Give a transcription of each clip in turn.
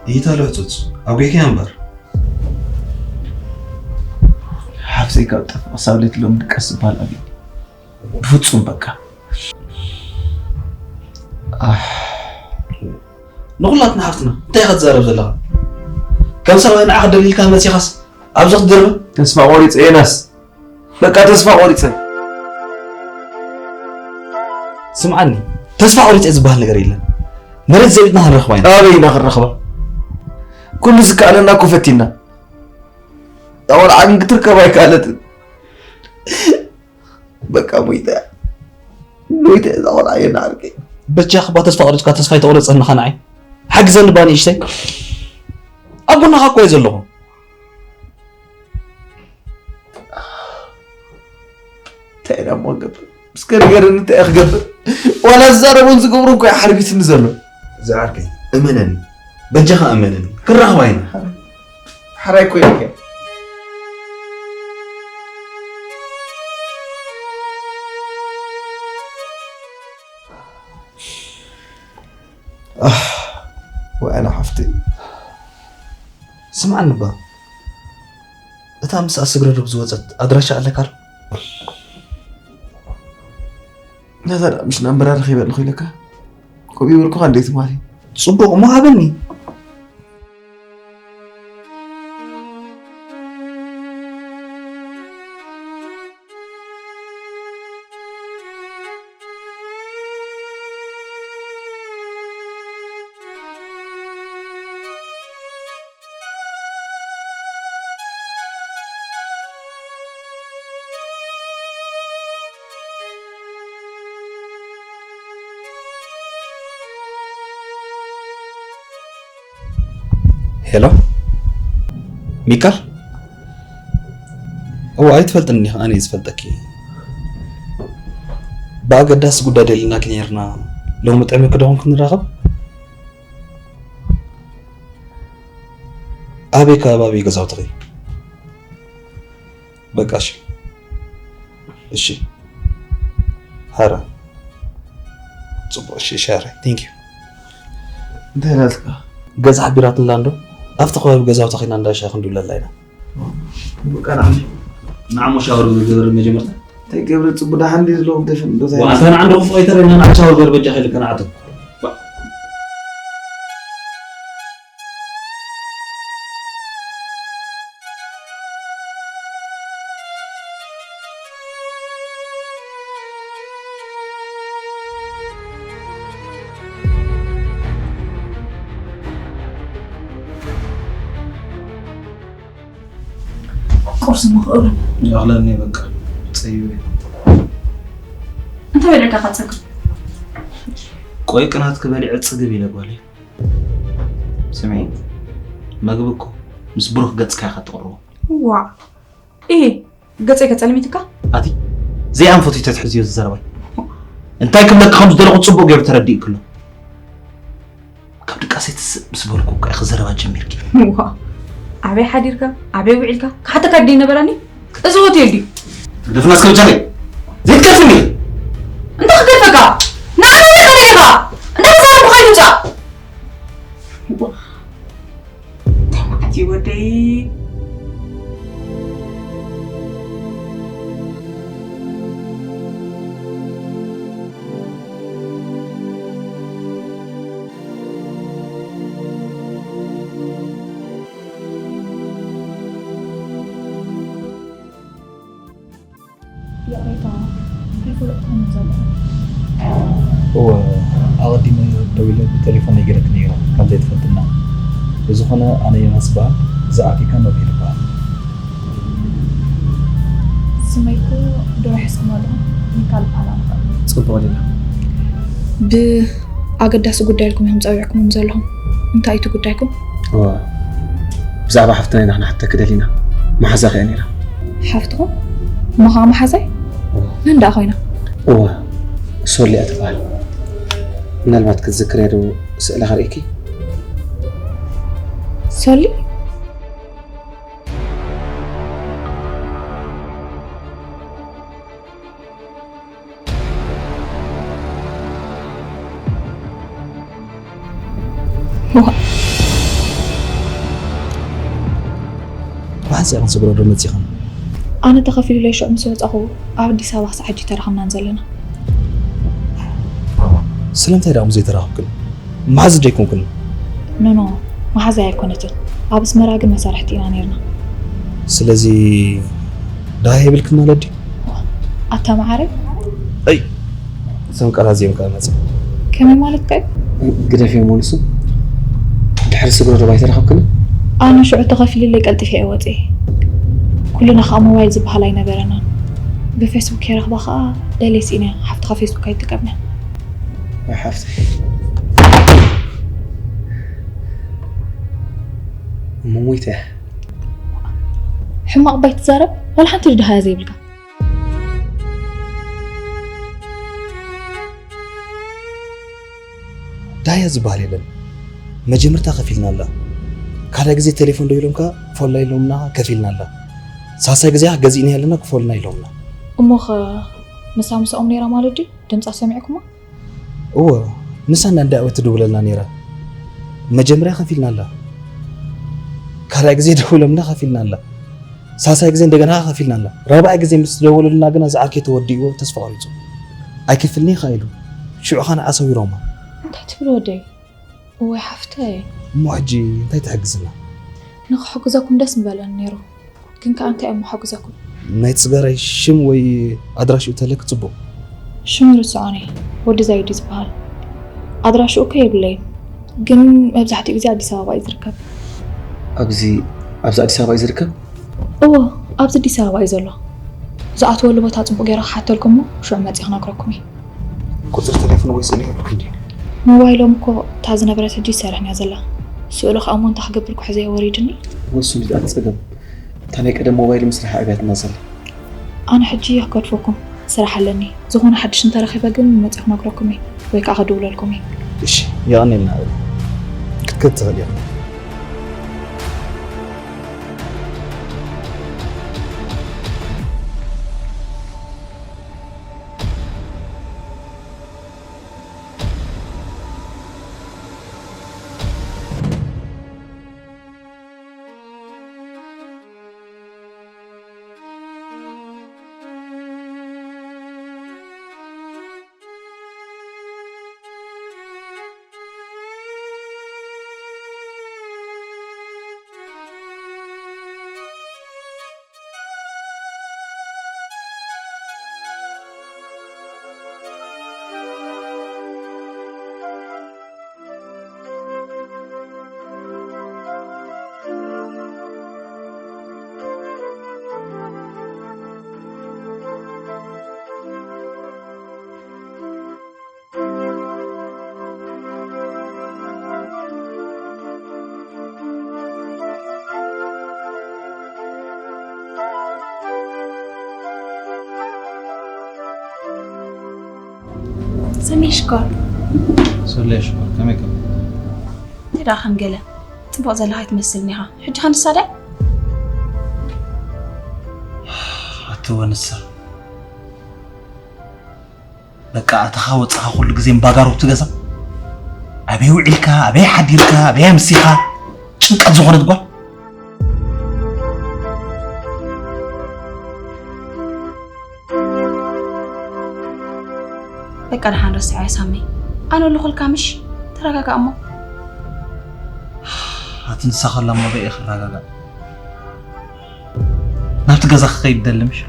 ይታሎ ህጹጽ ኣጒሕኪያ እምበር። ሓፍተይ ካብ ጠፍኣ ክሳብ ለይቲ ሎም ድቀስ ዝበሃል ኣብይ። ብፍጹም በቃ። ኣሕ። ንኹላትና ሓፍትና እንታይ ኢኻ ትዛረብ ዘለኻ? ከም ሰብኣይ ንዓኻ ደሊልካ መጺኻስ ኣብዚ ክትድርብ? ተስፋ ቆሪጸ የናስ። በቃ ተስፋ ቆሪጸ። ስምዓኒ፣ ተስፋ ቆሪጸ ዝበሃል ነገር የለን። መሬት ዘቢጥና ክንረኽባ ኢና። ኣበይ ኢና ክንረኽባ? ኩሉ ዝከኣለና እኮ ፈቲና። እታ ቆልዓ ግን ክትርከብ ኣይከኣለትን። በቃ ሞይተ። ሞይተ እዛ ቆልዓ የናዓርከይ። በጃኻ እባ ተስፋ ቆሪጽካ ተስፋ ኣይተቑረጸንኻ ንዓይ። ሓግዘኒ እባ ንእሽተይ። ኣብ ጎንኻ እኮ እየ ዘለኹ። እንታይ ኢና እሞ ንገብር? እስከ ንገርኒ እንታይ እየ ክገብር? ዋላ ዝዛረቦን ዝገብሮን እኮ እዩ ሓርቢትኒ ዘሎ። ዝዓርከይ እመነኒ። በጃኻ እመነኒ። ክራኸባ ኢና። ሓራይ እኮ ኢልካ። ኣህ፣ ወይ ኣነ ሓፍተይ። ስምዓኒ እባ። እታ ምስ ኣስግረዶብ ዝወጸት ኣድራሻ ኣለካ ዶ? ነታ ደኣ ምስ ናምበራ ረኺበ ኣለኹ ኢለካ። ከምኡ ይበልኩኻ እንዴ ትማሊ? ጽቡቕ እሞ ሃበኒ። ሄሎ ሚካል? እዋ ኣይትፈልጥኒ ኢኻ፣ ኣነ እየ ዝፈልጠኪ። ብኣገዳሲ ጉዳይ ደሊናኪ ነይርና። ሎሚ ጥዕምኪ ዶ ኾን ክንራኸብ? ኣበይ ከባቢ ገዛውትኺ? በቃ እሺ። እሺ። ሃራ። ጽቡቕ፣ እሺ፣ እሺ፣ ሃራ። Thank you። እንታይ ናትካ? ገዛ ሓቢራትላ እንዶ፣ ኣብቲ ከባቢ ገዛውታ ኺና እንዳ ሻሂ ክንድውለላ ኢና። በቃ ንዓም። ንዓሞ ሻወር ግበር መጀመርታ። እንታይ ገብረ ጽቡቕ ደሓን ድዩ ዘለኹም ተፈን ዶ እንታይ? ወኣንታ ንዓም ዶ ክፍቶ ይተረና ንዓም ሻወር ግበር በጃ ኸይልካ ንዓቶ። ቁርሲ ምኽእሉ። ይኣኽለኒ በቃ። ጸይበ። እንታይ በልዕካ ካጸግብ? ቆይ ቅናት ክበልዕ ጽግብ ኢለ ጓለይ። ስምዒ፣ መግቢ እኮ ምስ ብሩህ ገጽካ ኢኻ ትቕርቦ። ዋእ! ኢሂ፣ ገጸይ ከጸልሚትካ? ኣቲ፣ ዘይኣንፈቱ ተትሕዝዮ ዝዘረባይ። እንታይ ክብለካ ከም ዝደለኹ ጽቡቕ ገይሩ ተረዲእክሎ። ካብ ድቃሰይ ትስእ ምስ በልኩ እኮ ኢኺ ዘረባ ጀሚርኪ። ዋ፣ ኣበይ ሓዲርካ? ኣበይ ውዒልካ? ክሓተካ ድዩ ነበራኒ? እዚ ሆቴል ድዩ? ትግደፍና እስከ ብቻለይ። ዘይትገድፍኒ። እንታይ ክገድፈካ? ንዓይ እንታይ ከለካ? እንታይ ተዛረብኩ? ከይትውጻእ። እንታይ መዓት እዩ ወደይ? ይቕሬታ፣ ኣይፈለጥኩን ዘሎ። እወ፣ ኣቐዲመ ደዊለ ብቴሌፎን ነጊረኪ ነይረ፣ ከም ዘይትፈልጥና። ብዝኾነ፣ ኣነ ዮናስ እበሃል፣ ዝኣኪካ መብሂል እበሃል። ስመይ እኮ ድሮ ሒዝኩም ኣለኹም፣ ሚካል እበሃል። ጽቡቕ ዲና? ብኣገዳሲ ጉዳይ ኢልኩም ኢኹም ጸዊዕኩምኒ ዘለኹም። እንታይ እዩ እቲ ጉዳይኩም? እወ፣ ብዛዕባ ሓፍትና ኢና ክንሓተኪ ደሊና። መሓዛኺ እያ ነይራ። ሓፍትኹም? እሞ ኸዓ መሓዛይ? እወ። መን ደኣ ኮይና? እወ፣ ሶሊ እያ ትበሃል። ምናልባት ክትዝክርያ ዶ ስእላ ከርእየኪ? ሶሊ? ዋ፣ መዓስ ኢኽን ስግሮ ዶ መጺኽን? ኣነ ተኸፊሉለይ ሽዑ ምስ ወጻኹ ኣብ ኣዲስ ኣበባ ክሳዕ ሕጂ ተራኸብናን ዘለና። ስለምንታይ ደኣ ዘይተራኸብክን? መሓዝ ዶ ኣይኮንክን? ኖ፣ ኖ፣ መሓዝ ኣይኮነትን። ኣብ ኣስመራ ግን መሳርሕቲ ኢና ነይርና። ስለዚ ደሃይ የብልክን ማለት ድዩ? ኣታ መዓረይ። ኣይ፣ እዞም ቃላት እዚኦም ከኣ መጽእ። ከመይ ማለት ከ? ግደፍዮ፣ መልሱ። ድሕሪ ስግሮ ዶ ኣይተራኸብክን? ኣነ ሽዑ ተኸፊሉለይ ቀልጢፈ እየ ወጺኤ። ኩልና ከኣ ሞባይል ዝበሃል ኣይነበረናን። ብፌስቡክ የረኽባ ከኣ ደልየ ስኢነ። ሓፍትኻ ፌስቡክ ኣይትጥቀምን እያ። ኣይ ሓፍተይ። እሞ ሞይተ እያ። ሕማቕ ባይ ትዛረብ፣ ዋላ ሓንቲ ድሃያ ዘይብልካ። ዳያ ዝበሃል የለን። መጀመርታ ከፊልና ኣላ። ካልኣይ ግዜ ቴሌፎን ደዊሎም ከኣ ክፈሉልና ኢሎምና ከፊልና ኣላ። ሳልሳይ ግዜ ገዚእና ኣለና ክፈሉልና ኢሎምና። እሞ ኸ ንሳ ምስኦም ነይራ ማለት ድዩ? ድምጻ ሰሚዕኩማ? እወ፣ ንሳ እንዳንዳኣወት ትድውለልና ነይራ። መጀመርያ ከፊልና ኣላ። ካልኣይ ግዜ ደዊሎምና ከፊልና ኣላ። ሳልሳይ ግዜ እንደገና ከፊልና ኣላ። ራብዓይ ግዜ ምስ ደወሉልና ግና ዝዓርከይ ተወዲእዎ ተስፋ ቆሪጹ። ኣይክፍልኒ ኢኻ ኢሉ። ሽዑ ኸኣ ንዓ ሰዊሮማ። እንታይ ትብል ወደይ? እዋይ ሓፍተይ። እሞ ሕጂ እንታይ ትሕግዝና? ንኽሕግዘኩም ደስ ምበለኒ ነይሩ። ግን ከኣ እንታይ እሞ ሓግዘኩም? ናይ ጽገራይ ሽም ወይ ኣድራሽኡ ተለክ ጽቡቕ። ሽሙ ርስዖኒ። ወዲ ዛይድ እዩ ዝበሃል። ኣድራሽኡ እኮ የብለይን። ግን መብዛሕትኡ ግዜ ኣዲስ ኣበባ እዩ ዝርከብ። ኣብዚ ኣብዚ ኣዲስ ኣበባ እዩ ዝርከብ? እዎ፣ ኣብዚ ኣዲስ ኣበባ እዩ ዘሎ። ዝኣትወሉ ቦታ ጽቡቕ ገይረ ክሓተልኩሞ ሽዑ መጺእ ክነግረኩም እዩ። ቁጽሪ ቴሌፎን ወይ ስእሊ የብልኩም ድዩ? ሞባይሎም እኮ እታ ዝነበረት ሕጂ ይሰርሕን እያ ዘላ። ስእሉ ከኣ እሞ እንታይ ክገብር ክሕዘዮ ወሪድኒ። ወሱ እንዲ ኣቲ ጸገም። እታ ናይ ቀደም ሞባይል ምስራሕ ኣብያትና ዘላ። ኣነ ሕጂ ክገድፈኩም ስራሕ ኣለኒ። ዝኾነ ሓድሽ እንተረኺበ ግን መጺእ ክነግረኩም እየ ወይ ከኣ ክድውለልኩም እየ። እሺ፣ የቐንየልና። ክትከድ ትኽእል ኢኻ። ሰሚር ሽኮር። ሰለይ ሽኮር፣ ከመይ ከም? እንታይ ደኣ ከም ገለ? ጽቡቕ ዘለኻ ኣይትመስልን ኢኻ። ሕጂ ኸ ንሳ ድያ? ኣቲ ወንሳ። በቃ ኣተኻ ወጻኻ ኩሉ ግዜ እምባጋሮ ኣብቲ ገዛ። ኣበይ ውዒልካ፣ ኣበይ ሓዲርካ፣ ኣበይ ኣምሲኻ? ጭንቀት ዝኾነት ጓል። በቃ ደሓን ረስዐያ ሳሚ። ኣነ ኣለኹልካ ምሽ? ተረጋጋእ እሞ። ኣቲ ንሳ ከላ እሞ በይ ክረጋጋእ? ናብቲ ገዛ ክኸይድ ደሊ ምሽ?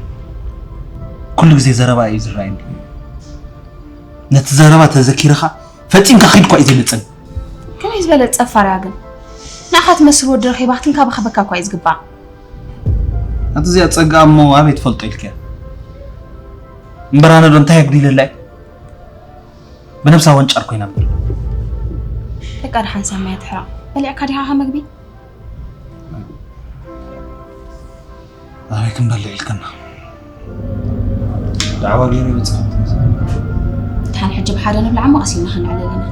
ኩሉ ግዜ ዘረባ እዩ ዝረኣየኒ። ነቲ ዘረባ ተዘኪርኻ ፈጺምካ ኺድ እኳ እዩ ዘይመጸኒ። ከመይ ዝበለ ጸፋር እያ ግን? ንዓኻ ትመስል ወዲ ረኺባ ክትንከባኸበካ እኳ እዩ ዝግባእ። ኣቲ እዚኣ ጸጋ እሞ ኣበይ ትፈልጦ ኢልክያ? እምበር ኣነ ዶ እንታይ ኣጉዲለላ እየ? ብነብሳ ወንጫር ኮይና እምበር። በቃ ደሓን ሳሚ ትሕራቕ። በሊዕካ ዲኻ ኸ መግቢ? ኣበይ ክንበልዕ ኢልክና? ዳዕዋ ገይረ ይበጽሕ። ደሓን ሕጂ ብሓደ ንብላዕ እሞ ቀሲልና ክንዕልል ኢና።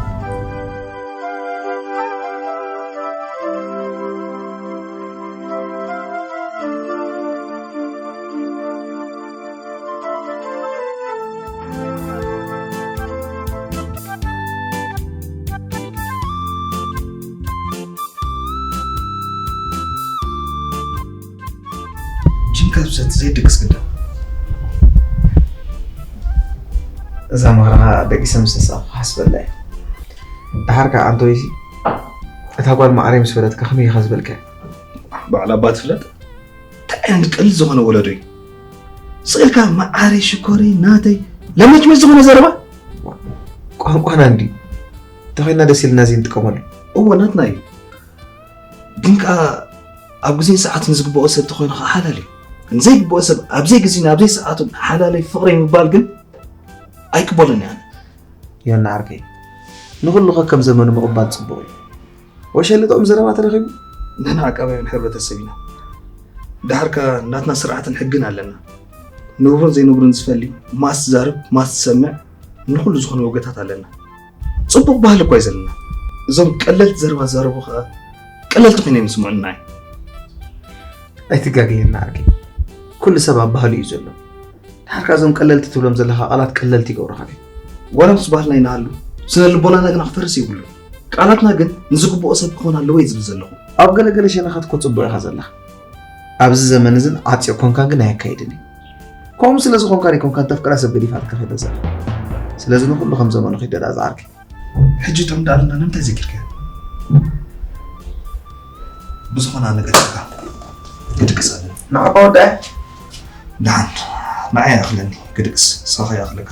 ብሰቲ ዘይድቅስ ግዳ። እዛ መኽራኻ ደቂሰ ምስ ተሳእኹ ሓስበላ እየ። ደሓር ከኣ ኣንቶይሲ፣ እታ ጓል መዓረይ ምስ በለትካ ከመይ ኢኻ ዝበልካ? ባዕላ እባ ትፍለጥ። እንታይ ዓይነት ቀሊል ዝኾነ ወለዶ እዩ? ስቕ ኢልካ መዓረይ፣ ሽኮረይ፣ ናተይ፣ ለመጭመጭ ዝኾነ ዘረባ። ቋንቋና እንድዩ። እንተኾይንና ደስ ኢልና እዚ ንጥቀመሉ። እወ፣ ናትና እዩ። ግን ከኣ ኣብ ግዜን ሰዓትን ዝግብኦ ሰብ ተኾይኑ ከኣ ሓላል እዩ። ንዘይግብኦ ሰብ ኣብ ዘይግዜን ኣብ ዘይሰዓቱን ሓላለይ ፍቕረይ ምባል ግን ኣይቅበሎን እየ ኣነ። ዮና ዓርከይ፣ ንኹሉ ከከም ዘመኑ ምቕባል ጽቡቕ እዩ። ወሸለ ጥዑም ዘረባ ተረኺቡ። ንሕና ዓቃባውያን ሕብረተሰብ ኢና። ደሓር ከኣ ናትና ስርዓትን ሕግን ኣለና። ንቡርን ዘይንቡርን ዝፈሊ፣ ማስ ዝዛረብ፣ ማስ ዝሰምዕ፣ ንኹሉ ዝኾነ ወገታት ኣለና። ጽቡቕ ባህሊ እኳ እዩ ዘለና። እዞም ቀለልቲ ዘረባ ዝዛረቡ ከኣ ቀለልቲ ኮይኖም ይስምዑኒ ንዓይ። ኣይትጋገየና ዓርከይ። ኩሉ ሰብ ኣብ ባህሉ እዩ ዘሎ። ድሓር ከኣ እዞም ቀለልቲ ትብሎም ዘለኻ ቃላት ቀለልቲ ይገብሩኻ ድዮም? ዋላ ምስ ባህልና ይነሃሉ፣ ስነ ልቦናና ግና ክፈርስ የብሉን። ቃላትና ግን ንዝግብኦ ሰብ ክኾን ኣለዎ እየ ዝብል ዘለኹ። ኣብ ገለገለ ሸነኻት እኮ ጽቡቕ ኢኻ ዘለኻ። ኣብዚ ዘመን እዝን ዓጽዮ ኮንካ ግን ኣየካይድን እዩ። ከምኡ ስለ ዝኾንካ ደይኮንካ እንተፍቅራ ሰብ ገዲፋትካ ከይዳ ዘላ። ስለዚ ንኹሉ ከም ዘመኑ ኪድ ደኣ ዝዓርከይ። ሕጂ እቶም ደኣልና ንምንታይ ዘኪርካዮ? ብዝኾነ ኣነ ቀልጢፍካ ክድቅስ ኣለኒ። ንዓኻ ወዳኢ? ደሓን፣ ንዓይ ይኣኽለኒ ክድቅስ፣ ንስኻ ከይኣኽለካ።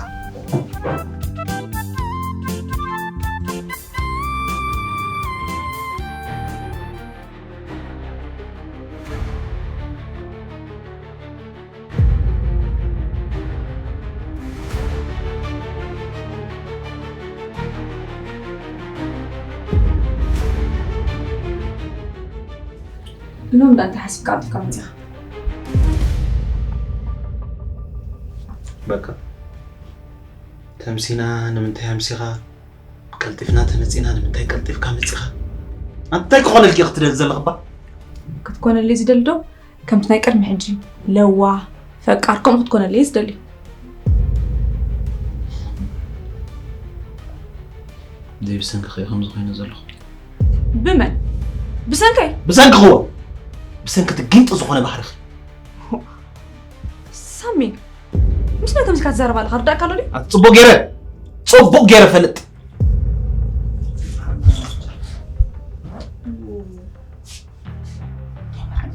ሎም ዳ እንታይ ሓሲብካ ቀልጢፍካ መጺኻ? በቃ ተምሲና ንምንታይ ኣምሲኻ? ቀልጢፍና ተመጺና ንምንታይ ቀልጢፍካ መጺኻ? እንታይ ክኾነልኪ ክትደሊ ዘለኽባ? ክትኮነለይ ዝደሊ ዶ ከምቲ ናይ ቅድሚ ሕጂ ለዋህ፣ ፈቃር ከምኡ ክትኮነለይ ዝደሊ። ዘይብሰንኪ ከ ከምዚ ኮይነ ዘለኹ። ብመን? ብሰንከይ? ብሰንኪ ክዎ። ብሰንኪ እቲ ጊንጢ ዝኾነ ባህርኺ። ሳሚ፣ ምስ መን ከምዚ ኢልካ ትዛረብ ኣለኻ? ርዳእካ ኣሎ ድዩ? ኣቲ ጽቡቕ ገይረ፣ ጽቡቕ ገይረ ፈልጥ።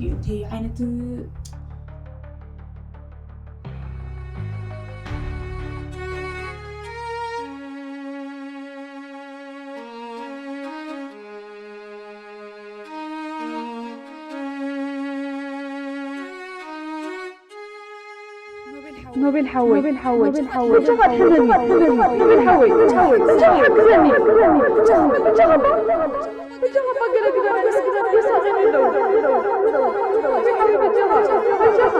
እንታይ ዓይነት ኖቤል ሓወይ፣ ኖቤል ሓወይ፣ ኖቤል ሓወይ፣ በጃኻ ድሕነኒ፣ ኖቤል ሓወይ፣ ሓወይ፣ ሓወይ፣ ሓወይ፣ ሓግዘኒ፣ በጃኻ፣ በጃኻ፣ በጃኻ፣ በጃኻ፣ በጃኻ፣ በጃኻ፣ በጃኻ።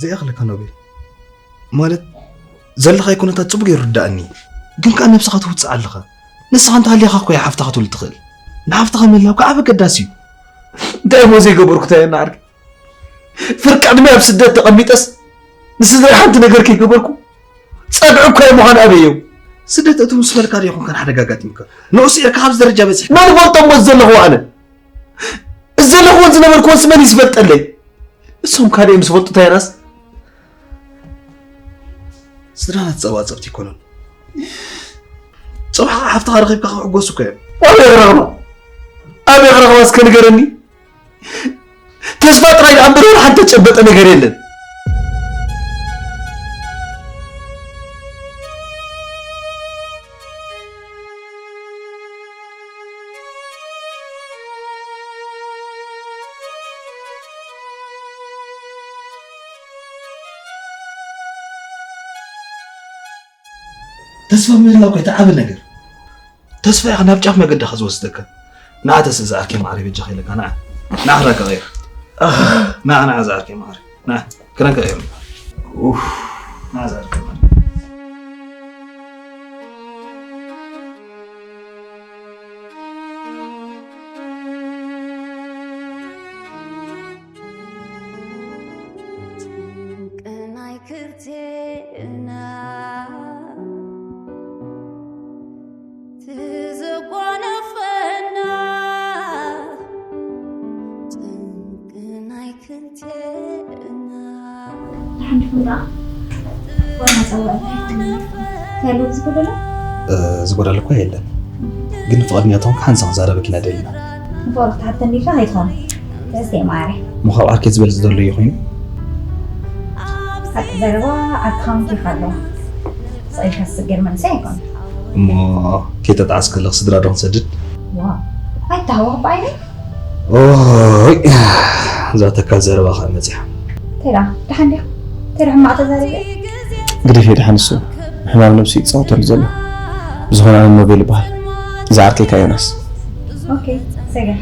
ዘይኣኽለካ ኖቤል፣ ማለት ዘለኻዮ ኩነታት ጽቡቕ ይርድኣኒ፣ ግን ከኣ ነብስኻ ትውጽእ ኣለኻ። ንስኻ እንተሃሊኻ እኮ እያ ሓፍትኻ ክትውልድ ትኽእል። ንሓፍትኻ ምህላው ከኣ ኣገዳሲ እዩ። እንታይ እሞ ዘይገበርኩ እንታይ እየ እናዓርክ? ፍርቂ ዕድመ ኣብ ስደት ተቐሚጠስ ንስድራይ ሓንቲ ነገር ከይገበርኩ ጸግዒ እኳ እዩ ምዃን ኣበየው። ስደት እቱ ምስ በልካ ዶ ይኹን ከን ሓደጋ ኣጋጢምካ? ንኡስ ኤርካ ኣብዚ ደረጃ በጺሕ። መን ይፈልጦ እሞ ዘለኹ ኣነ? ዘለኹዎን ዝነበርኩዎንስ መን እዩ ዝፈልጠለይ? እሶም ካልእ ምስ ፈልጡ እንታይ ራስ? ስድራና ተጸባጸብቲ ይኮኑን። ጽባሕ ሓፍትኻ ረኺብካ ክሕጎሱ እኮ እዮም። ኣበይ ክረኽባ? ኣበይ ክረኽባ እስከ ንገረኒ? ተስፋ ጥራይ ደኣ እምበር ሓንቲ ተጨበጠ ነገር የለን። ተስፋ ምህላው እኮ እቲ ዓቢ ነገር። ተስፋ ኢኻ ናብ ጫፍ መገድኻ ዝወስደካ። ንዓ ተስእ ዝኣርኪ ማዕረ በጃኻ ኢለካ፣ ንዓ። ንዓ ክዳንካ ቀይር። ንዓ፣ ንዓ ዝኣርኪ ማዕረ። ንዓ፣ ክዳንካ ቀይር። ኡፍ። ንዓ ዝኣርኪ ማዕረ። ሓንዲኹም ደኣ ዋና ጸዋዒት ኣይኮነን። ከሎ ዝጎደለ? እ፣ ዝጎደለ እኳ የለን። ግን ፍቓድኛ ተኾንኪ ሓንሳእ ክዛረበኪ ኢና ደሊና። ንፍቕሪ ክትሓተኒ ኢልካ ከይትኾን። ትዕስቲ እየ ማዕረ። እሞ ካብ ዓርከይ ዝበልጽ ዘሎ እዩ ኮይኑ? ሓቂ ዘረባ ዓርክኻ ምኪኻ ኣለዋ። ስቕ ኢልካ ዝስገር መንእሰይ ኣይኮነን። እሞ ከይተጣዓስ ከለኽ ስድራ ዶ ክንሰድድ? ዋው፣ ኣይተሃወኽ ብዓይነይ። ኦይ፣ እዛ ተካል ዘረባ ከኣ መጺኣ። እንታይ ደኣ፣ ደሓን ዲኻ? እንታይ ደኣ ሕማቕ ተዛሪበ? ግደፍዮ ደሓን እሱ። ሕማም ነብሱ እዩ ዝጻወተሉ ዘሎ። ብዝኾነ ኣነ ኖቤል ይበሃል። እዚ ዓርከይ ከኣ ዮናስ። ኦኬ፣ ሰገን።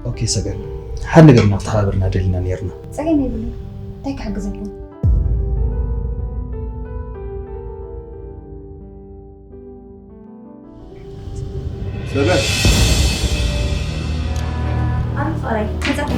ኦኬ ሰገን፣ ሓደ ነገር ኢና ክተሓባበርና ደሊና ነይርና። ጸገም የብሉን። እንታይ ክሕግዘኩም? ሰገን። ኣረ ፍቕረይ፣ መጻኹ።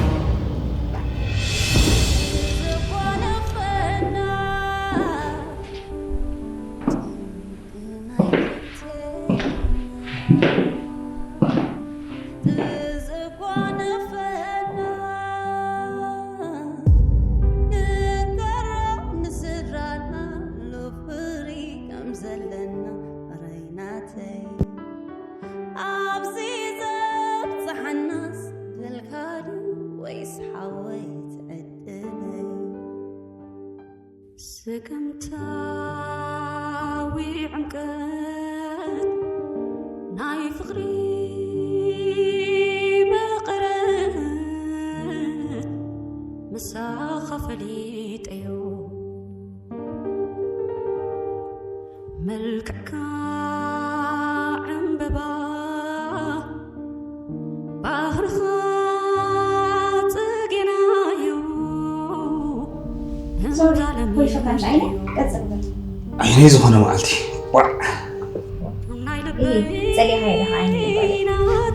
ስግምታዊ ዕምቀት ናይ ፍቕሪ መቐረት ምሳኻ ፈሊጠዮ። መልክዕካ ዕምበባ ባህርኻ ጽጌናዮ። ሶሪ፣ ኮይፈካ ንዓይነ ቀጽል በል። ዓይነይ ዝኾነ መዓልቲ። ዋዕ። እሂ፣ ጸሊእካዮ ዲኻ ዓይነይ ይባል።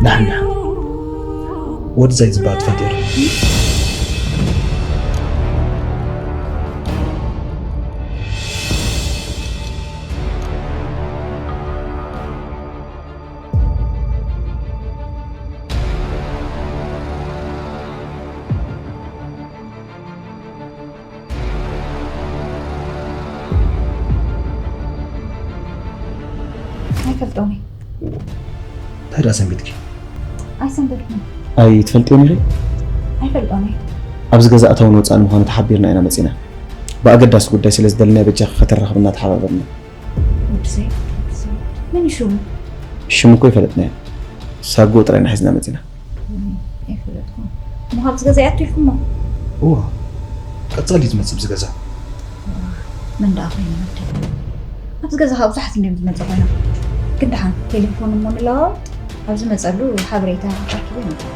ደሓን፣ ደሓን። ወዲ ዛይ ዝበሃል ትፈልጥዮ ዶ? ኣይፈልጦን እየ። እንታይ ደኣ ሰንቢድኪ? ኣይሰንበድኩን። ኣይትፈልጥዮን ኢኺ? ኣይፈልጦን እየ። ኣብዚ ገዛ ኣታውን ወጻእን ምዃኑ ተሓቢርና ኢና መጺና። ብኣገዳሲ ጉዳይ ስለ ዝደለናዮ በጃኺ ከተራኽብና ተሓባበርና። ወዲ ሰይድ፣ ወዲ ሰይድ። መን እዩ ሽሙ? ሽሙ እኮ ኣይፈለጥናዮን። ሳጉኡ ጥራይ ኢና ሒዝና መጺና። እም፣ ኣይፈለጥኩን። እሞ ካብዚ ገዛ ኣቲልኩሞ? እዋ፣ ቀጻሊ እዩ ዝመጽእ ኣብዚ ገዛ። መን ደኣ ኮይኑ ወዲ? ኣብዚ ገዛ ከዓ ብዙሓት እንድዮም ዝመጹ ኮይኖም። ግን ደሓን ቴሌፎን እሞ ንለዋወጥ፣ ኣብ ዝመጸሉ ሓበሬታ ኣኪበ ይመጽእ።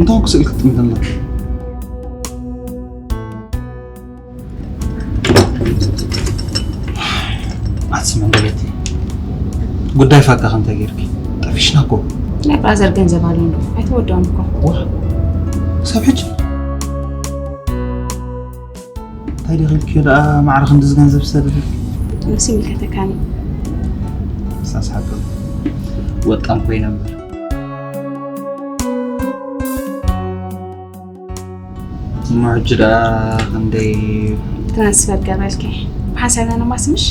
እንታይ ክስእል ክትጥምት ኣለካ? ኣትስምዕን ደለቲ ጉዳይ ፋካ ከምታይ ጌርኪ ጠፊሽና እኮ። ናይ ብራዘር ገንዘብ ኣሎ እንዶ ኣይተወደኦም እኮ። ዋ፣ ክሳብ ሕጂ እንታይ ደኺልክዮ ደኣ ማዕረ ክንድዚ ገንዘብ ዝሰደደ? ንሱ ይምልከተካኒ። ሳስ ሓቂ ወጣም ኮይነ እምበር። እሞ ሕጂ ደኣ ክንደይ ትራንስፈር ገበልኪ? ብሓንሳብ ኢና ነማስምሽ?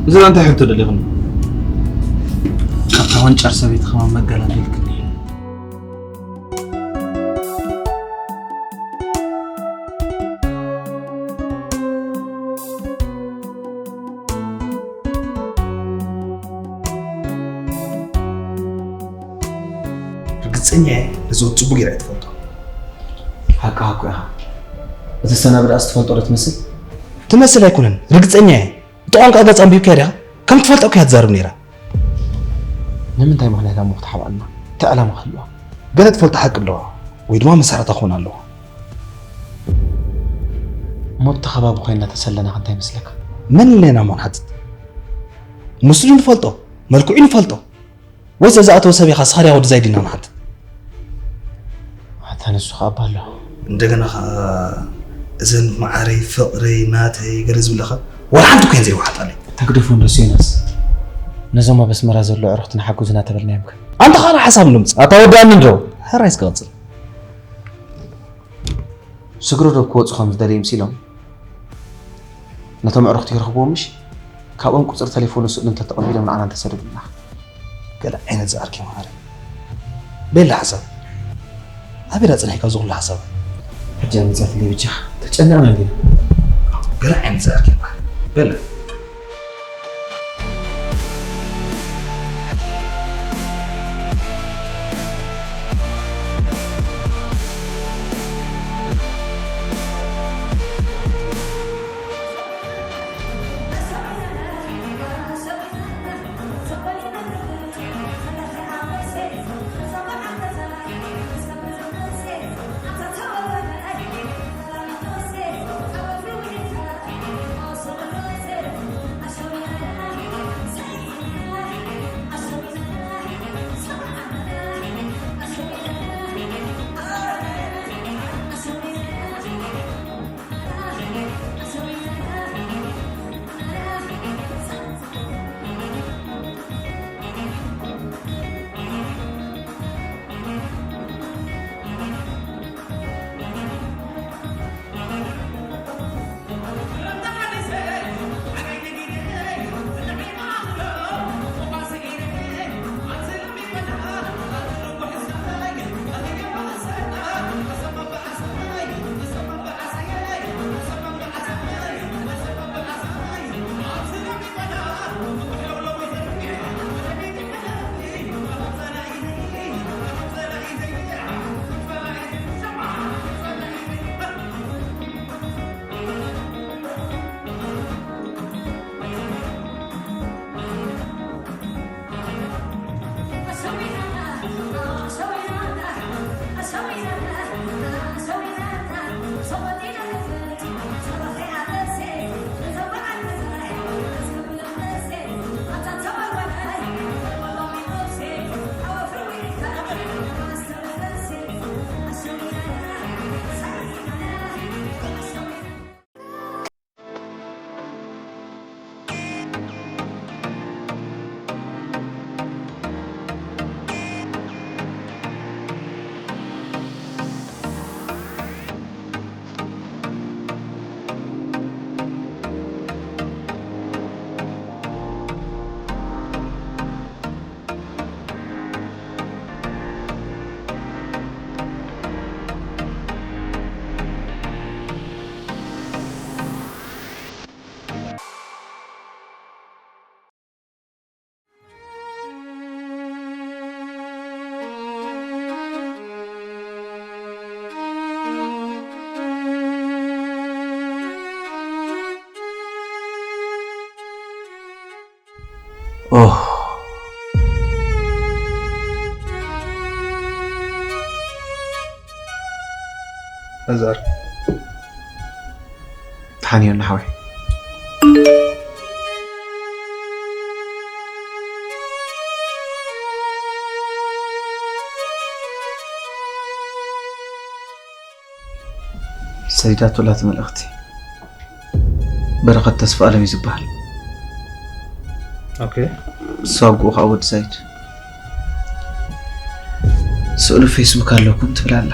እዚ ደኣ እንታይ ሕቶ ደሊኹኒ? ካብታ ወንጨር ሰበይቲ ከማን መገላገልክኒ። ርግጸኛ እየ፣ እዚ ወዲ ጽቡቕ ጌራ እየ ትፈልጦ። ሓቅኻ እኮ ኢኻ። እቲ ዝሰናበደኣስ ትፈልጦ ዶ ትመስል? ትመስል ኣይኮነን፣ ርግጸኛ እየ። እቲ ቋንቋ ገጻ ኣንቢብካያ ዲኻ? ከም ትፈልጦ እኮ እያ ትዛረብ ነይራ። ንምንታይ ምኽንያት እሞ ክትሓብኣልና? እንታይ ዕላማ ክህልዋ? ገለ ትፈልጦ ሓቂ ኣለዋ፣ ወይ ድማ መሳርሕታ ክኾን ኣለዋ። እሞ ኣብቲ ከባቢ ኮይንና ተሰለና ከ እንታይ ይመስለካ? መን ኢልና ኢና እሞ ንሓትት? ምስሉ ንፈልጦ፣ መልክዑ ንፈልጦ። ወይስ እዛ ኣተወ ሰብ ኢኻ ስኻርያ ወዲ ዛይድ ኢልና ንሓትት? ኣታ ንሱ ኸኣ ኣባ ኣሎ። እንደገና ኸኣ እዘን መዓረይ፣ ፍቕረይ፣ ናተይ ገለ ዝብለኻ ዋላ ሓንቲ እኮ እየን ዘይወሓጣለይ። ተግደፎ እንዶ ዮናስ። ነዞም ኣብ ኣስመራ ዘሎ ኣዕሩኽትና ሓግዙና ተበልናዮም ከ? ኣንታ ኻልእ ሓሳብ ንምጽእ። ኣታ ወዳኒ እንዶ። ሕራይ እስከ ቀጽል። ስግረ ዶብ ክወጹ ከም ዝደለዩ ምስ ኢሎም፣ ነቶም ኣዕሩኽቲ ይረኽብዎም ምሽ? ካብኦም ቁጽሪ ተሌፎንን ስእሉን እንተተቐቢሎም ንዓና እንተሰደዱልና። ገለ ዓይነት ዝኣርኪ መሃሪ። ቤላ ሓሳብ። ኣበይ ዳ ጽኒሕካ እዚ ኩሉ ሓሳብ? ሕጂ ኣምጻትለይ ብቻ። ተጨነቕና እንዲና። ገለ ዓይነት ዝኣርኪ መሃሪ። ቤላ። ኦህ። ኣዛር። ተሓንዮና ሓወይ። ሰይዳቱ ላቲ መልእኽቲ። በረኸት ተስፋኣለም እዩ ዝበሃል። ኦኬ። እሱ ኣቦኡ ከዓ ወዲ ሳይድ። ስእሉ ፌስቡክ ኣለኩም ትብል ኣላ።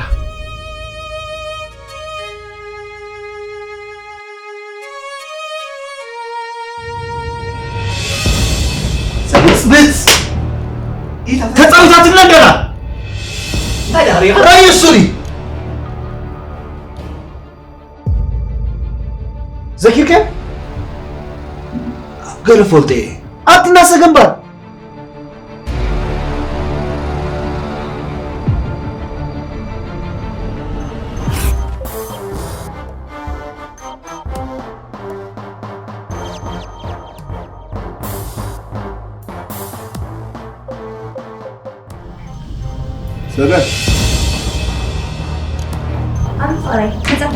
ብፅብፅ! ተፃዊታትልና እንደላ! እንታይ ደኣ ሪኢኻ? ራእዩ እሱ ድዩ? ዘኪርከ? ገለ ፈልጦ እየ። ኣብቲ እናሰ ግንባር። ሰላም። ኣንጻራይ ተጻፈ።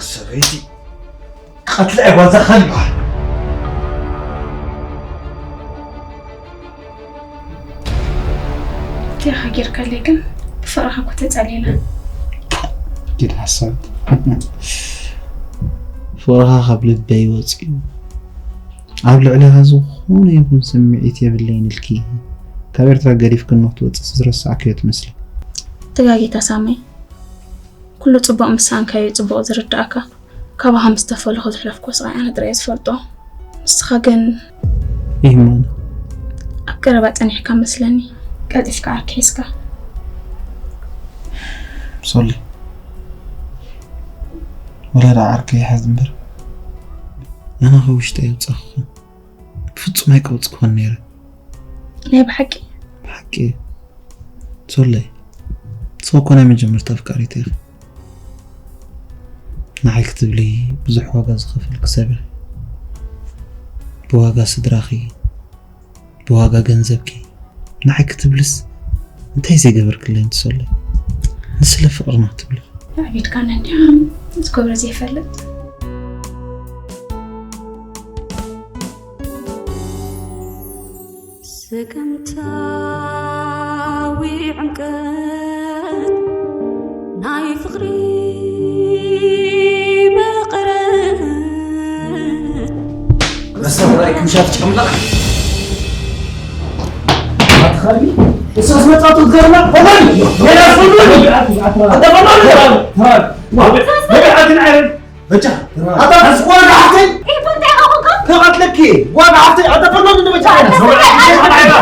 ሰበይቲ ቀትለ ጓዛ ኸልባ። እንታይ ኢኻ ጌርካለይ ግን? ብፍቕርኻ እኮ ተጸሊእና። ኪድ ሓሳብ። ፍቕርኻ ካብ ልበይ ወጺኡ። ኣብ ልዕሊኻ ዝኾነ ይኹን ስምዒት የብለይን ኢልኪ። ካብ ኤርትራ ገዲፍክኒ ክትወጽእ ዝረሳዕክዮ ትመስሊ። ተጋጊኻ ሳመይ። ኩሉ ጽቡቕ ምስ ሰኣንካዮ እዩ ጽቡቕ ዝርድኣካ። ካባኻ ምስ ተፈለኹ ዘሕለፍኩዎ ስቓይ ኣነ ጥራይ እየ ዝፈልጦ። ንስኻ ግን ይህማኒ። ኣብ ቀረባ ጸኒሕካ መስለኒ። ቀልጢፍካ ዓርኪ ሒዝካ። ሶሊ፣ ወላ ደኣ ዓርከይ ይሓዝ እምበር፣ ኣነ ካብ ውሽጠይ የውጻኹ። ብፍጹም ኣይቀውጽኩኽን ነይረ። ናይ ብሓቂ? ብሓቂ። ሶለይ፣ ንስኺ እኮ ናይ መጀመርታ ኣፍቃሪተይ ኢኺ። ንዓይ ክትብሊ ብዙሕ ዋጋ ዝኸፈልኪ ሰብ ኢኺ። ብዋጋ ስድራኺ፣ ብዋጋ ገንዘብኪ፣ ንዓይ ክትብልስ እንታይ ዘይገበርክለይ ኣንቲ ሶለይ? ንስለ ፍቕርና ክትብሊ። ኣዕቢድካና እንዲኻ፣ ዝገብሮ ዘይፈልጥ። ስገምታዊ ዕምቀት ናይ ፍቕሪ መቐረት። መስተውዓሊ ክምሻ ትጨምላ። ኣትኻሊ እሳስ መጻቱ ትገርማ። ፈላኒ። ሜዳ ፈላኒ። ኣታ ፈላኒ። ተባል። ተባል። ተባል። በጃ፣ ኣታ ጓል ሓፍተይ። እንታይ ኢኻ ኮንካ? ተቐትለኪ። ጓል ሓፍተይ፣ ኣታ ፈላኒ ንበጃ። ኣታ ፈላኒ ንበጃ።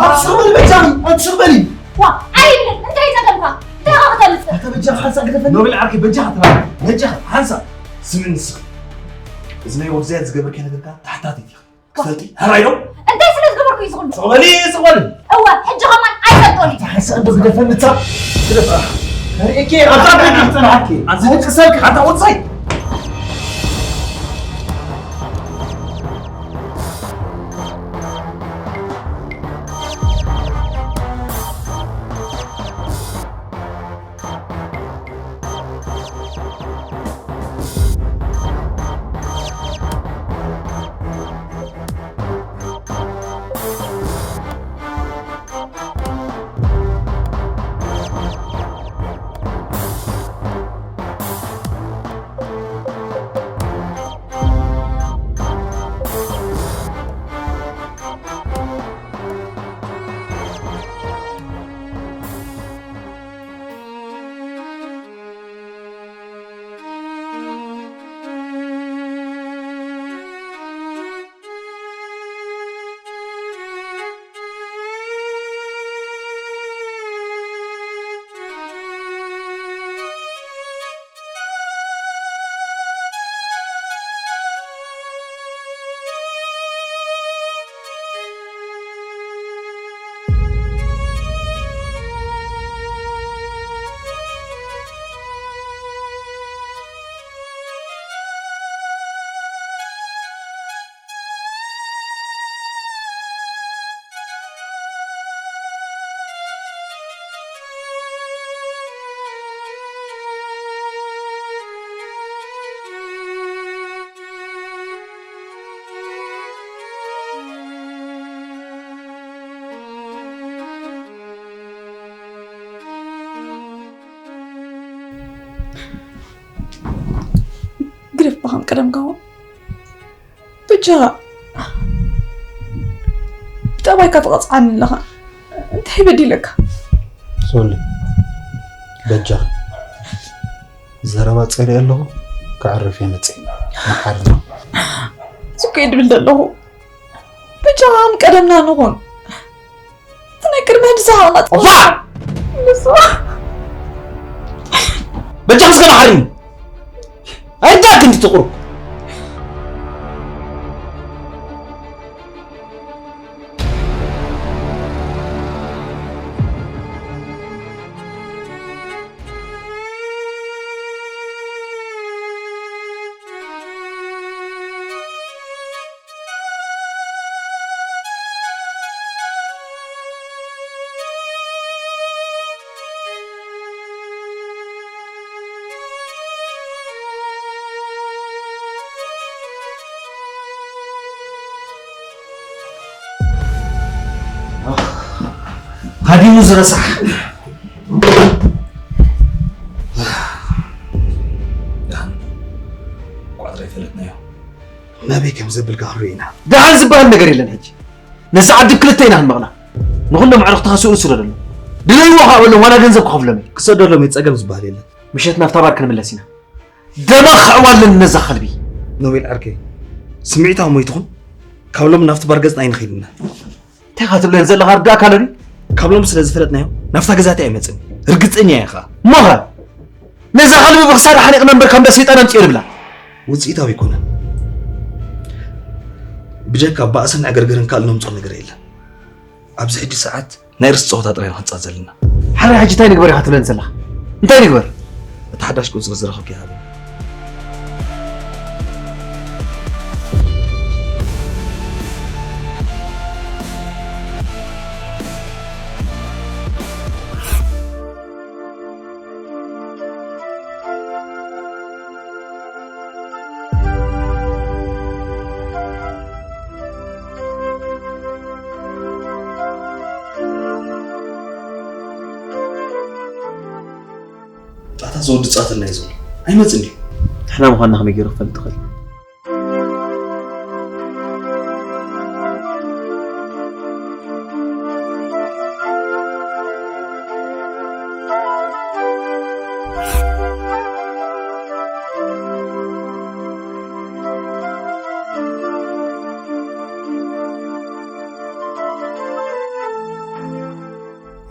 ኣታ ፈላኒ ንበጃ። ኣታ ፈላኒ። ዋ፣ ኣይብልን። እንታይ ጸገምካ? እንታይ ኢኻ ከተምጽእ? ኣታ በጃ ሓንሳእ ግደፈኒ። ኖብል ዓርከይ፣ በጃ ተባል። በጃ ሓንሳእ። ስምዕኒ ንስኺ። እዚ ናይ ወግዛያት ዝገበርክዮ ነገርካ ተሓታቲት ኢኻ። ክፈልጢ፣ ሕራይ ዶ? እንታይ ስለ ዝገበርኩ እዩ ዝኹሉ? ስቕ በሊ፣ ስቕ በሊ። እወ፣ ሕጂ ከማን ኣይፈልጦን እዩ። ሓንሳእ እንዶ ግደፈኒ፣ እታ ግደፍ። ከርእየኪ እየ፣ ኣብዛ ቤት ክጸንሓኪ። ኣንተ ውጽእ፣ ኣንተ ውጽእ። ከም ቀደምካ ኹን። በጃኻ ብጠባይካ ትቐጽዓኒ ኣለኻ። እንታይ በዲለካ? ሶሊ፣ በጃኻ። ዘረባ ጸሊኤ ኣለኹ። ከዕርፍ እየ መጺእ። መሓርና። እሱ እኮ እየ ድብል ዘለኹ። በጃኻ ከም ቀደምና ንኹን። እቲ ናይ ቅድሚ ሕጂ ሰሓቕና ዋ! ንሱ በጃ ምስ ገና ሓርኒ። ኣይዳክ እንዲ ትቑሩ። ሃዲሙ ዝረሳሕ ቋጥራ ይፈለጥናዮ። ናበይ ከም ዘብል ጋህሩ ኢና። ደሓን ዝበሃል ነገር የለን። ሕጂ ነዚ ዓዲ ክልተ ኢና ክንመቕላ። ንኹሎም ኣዕሩኽትኻ ስእሉ ስደደሎም። ድለይዎ ከዓ በሎም፣ ዋላ ገንዘብ ክኸፍሎም እየ። ክሰደሎም እዩ፣ ጸገም ዝበሃል የለን። ምሸት ናብታ ባር ክንምለስ ኢና። ደማ ክዕዋ ኣለኒ ነዛ ከልቢ። ኖቤል ዓርከይ፣ ስምዒታዊ ሞይትኹም ካብ ሎም ናብቲ ባር ገጽና ኣይንኸይድና። እንታይ ኢኻ ትብለን ዘለኻ? ርዳእካ ኣለኒ። ካብ ሎም ስለ ዝፈለጥናዮ ናብታ ገዛቲ ኣይመጽን። ርግጸኛ እየ ኸኣ። እሞ ኸ ነዛ ከልቢ ብኽሳዳ ሓኒቕና እምበር ካብ እንዳ ሰይጣን ኣምጽዮ ንብላ። ውጽኢታዊ ኣይኮነን። ብጀካ ባእስን ዕግርግርን ካልእ ነምጽኦ ነገር የለን። ኣብዚ ሕጂ ሰዓት ናይ ርእሲ ጸወታ ጥራይ ኢና ክንጻወት ዘለና። ሓራይ ሕጂ እንታይ ንግበር ኢኻ ትብለኒ ዘለኻ? እንታይ ንግበር? እቲ ሓዳሽ ቁጽሪ ዝረኸብኩ ይሃበኒ። ጣታ ዘወዲ ጻተልና እዩ ዘሎ። ኣይመጽን ድዩ? ንሕና ምዃንና ከመይ ገይሩ ክፈልጥ ይኽእል?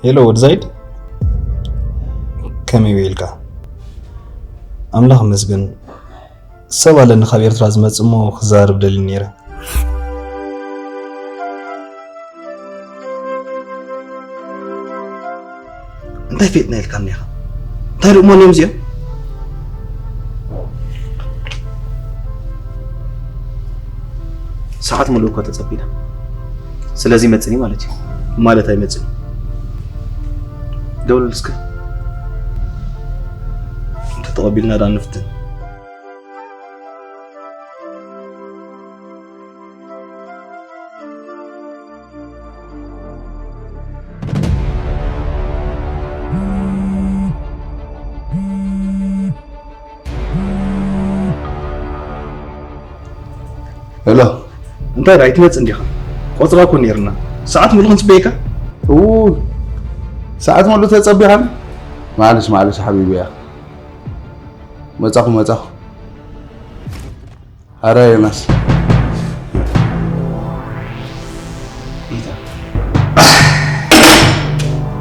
ሄሎ ወድ ዛይድ፣ ከመይ ውዒልካ? ኣምላኽ ይመስገን። ሰብ ኣለኒ ካብ ኤርትራ ዝመጽእ እሞ ክዛረብ ደልየ ነይረ። እንታይ ፈጥና ኢልካኒ ኢኻ? እንታይ ደሞ እዮም እዚኦም? ሰዓት ሙሉእ እኮ ተጸቢና። ስለዚ መጽኒ ማለት እዩ። ማለት ኣይመጽን። ደውለሉ እስከ። እንተተቐቢልና ደኣ ንፍትን። ሄሎ፣ እንታይ ደኣ ኣይትመጽእ እንዲኻ? ቆጽራ እኮ ነይርና። ሰዓት ሙሉእ ክንጽበየካ? እው፣ ሰዓት ሙሉእ ተጸቢኻኒ? ማዕልሽ፣ ማዕልሽ ሓቢቢ እያ። መጻኹ፣ መጻኹ። ኣረ ዮናስ።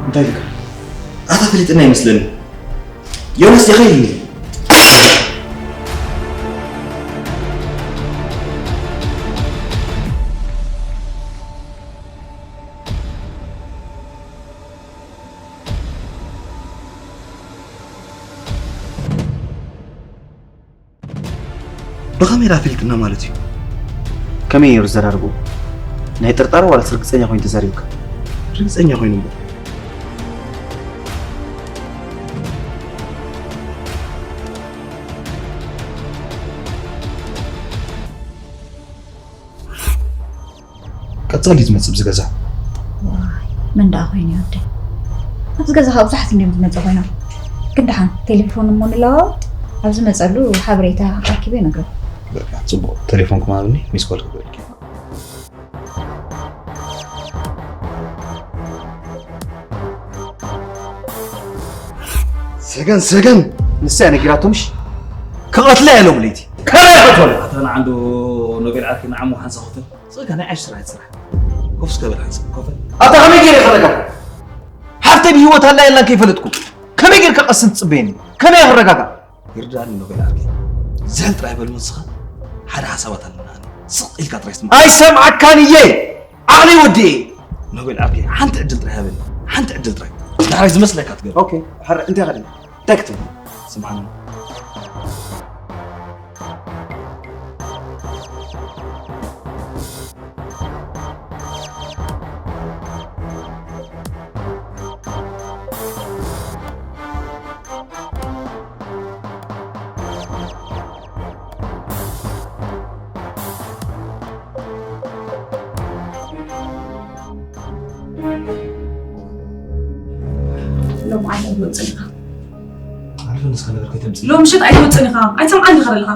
እንታይ ኢልካ? ኣታ ፈሊጥና ይመስለኒ። ዮናስ ዲኻ ኢልኒ። ብኸመይ ደኣ ፈሊጥና ማለት እዩ? ከመይ ነይሩ ዘራርብኡ? ናይ ጥርጣረ ዋላስ ርግጸኛ ኮይኑ ተዛሪብካ? ርግጸኛ ኮይኑ እምበር። ቀጻሊ ዝመጽእ ብዚ ገዛ። ዋይ፣ መን ደኣ ኮይኑ ይወደይ? ኣብዚ ገዛ ካብ ብዙሓት እንድዮም ዝመጹ ኮይኖም። ግን ደሓን ቴሌፎን እሞ ንለዋወጥ፣ ኣብ ዝመጸሉ ሓበሬታ ኣኪበ ይነግረኩም። በቃ ጽቡቕ፣ ቴሌፎንኩም ሃብኒ፣ ሚስ ኮል ክገብረልኪ። ሰገን፣ ሰገን፣ ንሳ እያ ነጊራቶ ምሽ? ክቐትላ እያ ሎም ለይቲ። ከመይ ይቐትሎ? ኣታ ንዓንዶ ኖቤል ዓርኪ ንዓሞ ሓንሳ ኮፈል። ጽጋ ናይ ዓሽ ስራሕ ስራሕ። ኮፍ እስከ በል ሓንሳ ኮፈል። ኣታ ከመይ ገይረ ክረጋጋ? ሓፍተይ ብህይወት ኣላ የላን ከይፈለጥኩ። ከመይ ጌርካ ቀስን ትጽበየኒ? ከመይ ክረጋጋ? ይርዳኒ ኖቤል ዓርከይ። ዝሕል ጥራይ በል ንስኻ። ሓደ ሓሳባት ኣለና። ስቕ ኢልካ ጥራይ ስማዕ። ኣይሰምዓካን እየ። ዓቕሊ ወዲ እየ። ኖቤል ዓርከይ፣ ሓንቲ ዕድል ጥራይ ሃበኒ። ሓንቲ ዕድል ጥራይ። ዳሕራይ ዝመስለካ ትገብር። ኦኬ፣ ሕረ፣ እንታይ ኸደ? እንታይ ክትብል? ስምዓኒ። ሎም ዓይነ ኣይትወፅን ኢኻ። ዓርፊ ንስኻ ነገር ከይተምፅእ። ሎም ምሸት ኣይትወፅን ኢኻ። ኣይትሰምዓኒ ኢኻ ዘለኻ።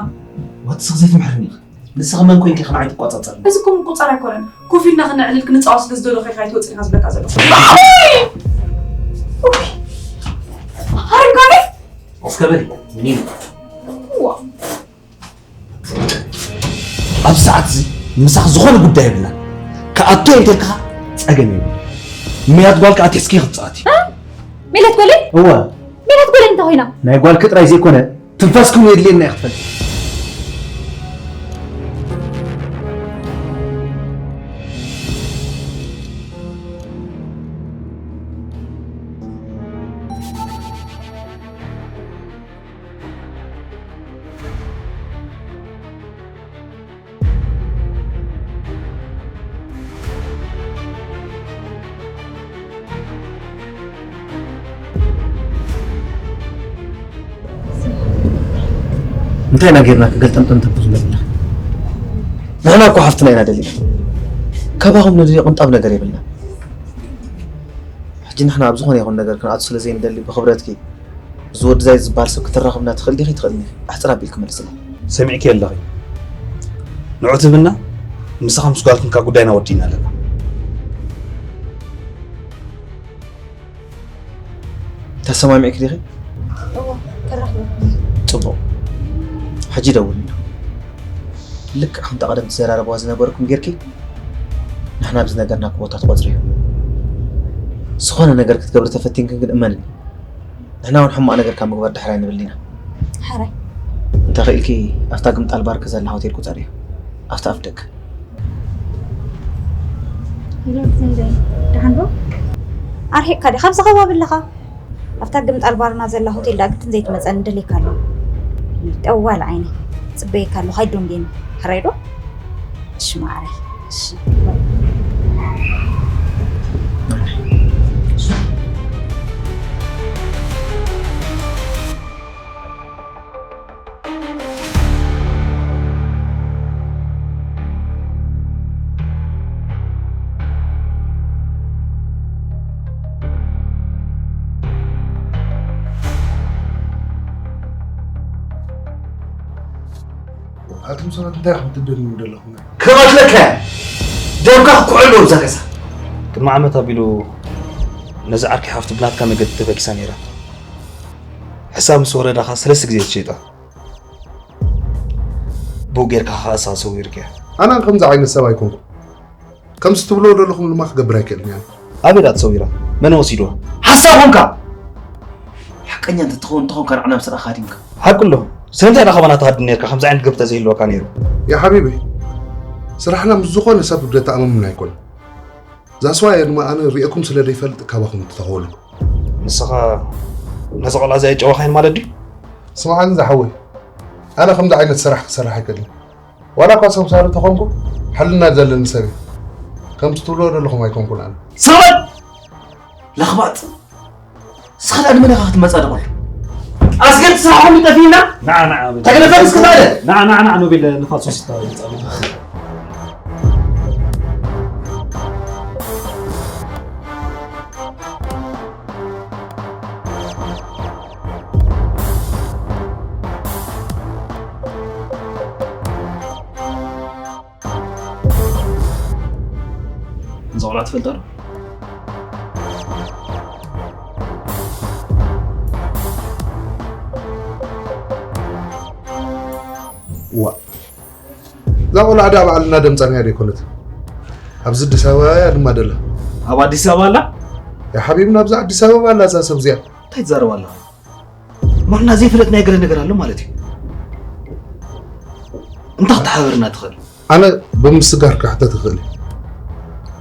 ዋት ስኽ ዘይትምሕርኒ ኢኻ። ንስኺ መን ኮይንኪ ከማይ ትቆጻጸሪ? እዚ እኮ ምቁጻር ኣይኮነን። ኮፍ ኢልና ክነዕልል ክንጻወት ስለ ዝደለኹ ኢኻ ኣይትወጽን ኢኻ ዝብለካ ዘለኹ። ሃሪምካኒ? እስከ በሊ፣ ምን እዩ? ዋ። ኣብዚ ሰዓት እዚ ምሳኽ ዝኾነ ጉዳይ የብልና። ክኣቱ እንተልካ ጸገም የብሉ። ሜላት ጓል ክኣትስኪ ክትጻወቲ። እ? ሜላት ጓለይ? እወ። ሜላት ጓለይ እንታይ ኮይና? ናይ ጓልኪ ጥራይ ዘይኮነ ትንፋስኩም የድልየና እዩ ክትፈልጥ። እንታይ ኢና ጌርና ክገልጠምጠም ተብሉ ነብላ? ንሕና እኮ ሓፍትና ኢና ደሊና። ካባኹም ንደልዮ ቅንጣብ ነገር የብልና። ሕጂ ንሕና ኣብ ዝኾነ ይኹን ነገር ክንኣቱ ስለ ዘይንደሊ ብኽብረትኪ እዚ ወዲ ዛይድ ዝበሃል ሰብ ክትራኸብና ትኽእል ዲኺ? ትኽእልኒ? ኣሕጽር ኣቢልኪ መልስለይ። ሰሚዕኪ ኣለኺ። ንዑ ትብና ምሳኻ ምስ ጓልክንካ ጉዳይና ወዲእና ኣለና። ተሰማሚዕኪ ዲኺ? እወ፣ ከራኽበኩም። ጽቡቕ። ሕጂ ደውልሉ። ልክዕ ከምታ ቀደም ትዘራረብዋ ዝነበርኩም ጌርኪ ንሕና ብዝነገርናኪ ቦታ ትቆጽርዮ። ዝኾነ ነገር ክትገብሪ ተፈቲንክን ግን እመንኒ። ንሕና እውን ሕማቕ ነገር ካብ ምግባር ድሕር ኣይንብል ኢና። ሕራይ። እንተኽኢልኪ ኣብታ ግምጣል ባርክ ዘላ ሆቴል ቁጸርዮ። ኣብታ ኣፍ ደገ። ሄሎ፣ ክንደይ ደሓን ዶ? ኣርሒቕካ ዲኻ ኣብዚ ከባቢ ኣለኻ? ኣብታ ግምጣል ባርና ዘላ ሆቴል ዳኣ ግድን ዘይትመጸኒ ደልየካ ኣለኹ። ጠዋል ዓይነይ። ጽበየካ ኣለኹ። ኣይዶንጌኒ። ሕራይ ዶ? እሺ ማዓረይ። እሺ። ኣቱም ሰባት እንታይ ኢኹም ትደልዩ ዘለኹም? ክቐትለካ እየ። ደምካ ክኩዕ ኣለዎ እዛ ገዛ። ቅድሚ ዓመት ኣቢሉ ነዚ ዓርኪ ሓፍቱ ብናትካ መገዲ ተበጊሳ ነይራ። ሕሳብ ምስ ወረዳ ኸኣ ሰለስተ ግዜ ተሸይጣ። ብኡ ጌርካ ኸኣ እሳ ሰዊርካያ። ኣነ ከምዚ ዓይነት ሰብ ኣይኮንኩን። ከምዚ ትብልዎ ዘለኹም ድማ ክገብር ኣይክእልን እየ። ኣበይ ደኣ ተሰዊራ? መን ወሲድዋ? ሓሳብ ኾንካ! ሓቀኛ እንተትኸውን እንተኾንካ ንዓና ምስራኻ ሃዲምካ። ሓቂ ኣሎ። ስለምንታይ ደኣ ካባና ትሃድም ኔርካ? ከምዚ ዓይነት ግብሪ ተዘይህልወካ ነይሩ። ያ ሓቢቢ፣ ስራሕና ምስ ዝኾነ ሰብ ዘተኣማምን ኣይኮነን። That's why ድማ ኣነ ሪኤኩም ስለ ዘይፈልጥ ካባኹም ተኸወልኩ። ንስኻ ነዚ ቆልዓ እዚ ኣይጨወኻዮን ማለት ድዩ? ስምዓኒ ዝሓወይ፣ ኣነ ከምዚ ዓይነት ስራሕ ክሰርሕ ኣይክእልን። ዋላ እኳ ሰምሳሪ ተኾንኩ፣ ሕልና ዘለኒ ሰብ እየ። ከምቲ ትብልዎ ዘለኹም ኣይኮንኩን ኣነ። ስቕ በል! ለኽባጥ! ንስኻ ደኣ ንመን ኢኻ ክትመጻደቐሉ? ኣስገድቲ ስራሕኩም ይጠፍእና? ንዓ፣ ንዓ፣ በል። ተገለፈ እስኪ ታዲያ? ንዓ፣ ንዓ፣ ንዓ፣ ኖቤል ንፋስ ወሲድካ ይጻወት። ቆልዓ ትፈልጣ ዶ? ዋ፣ እዛ ቆልዓ ደኣ ባዕልና ደምጻናያ ዶ ኣይኮነት? ኣብዚ ኣዲስ ኣበባ እያ ድማ ደላ። ኣብ ኣዲስ ኣበባ ኣላ? ያ ሓቢብና፣ ኣብዛ ኣዲስ ኣበባ ኣላ እዛ ሰብ እዚኣ። እንታይ ትዛረብ ኣለኻ? ማና ዘይፈለጥናዮ ገለ ነገር ኣሎ ማለት እዩ። እንታይ ክትሓበርና ትኽእል? ኣነ ብምስጋር ክሕተት እኽእል እየ።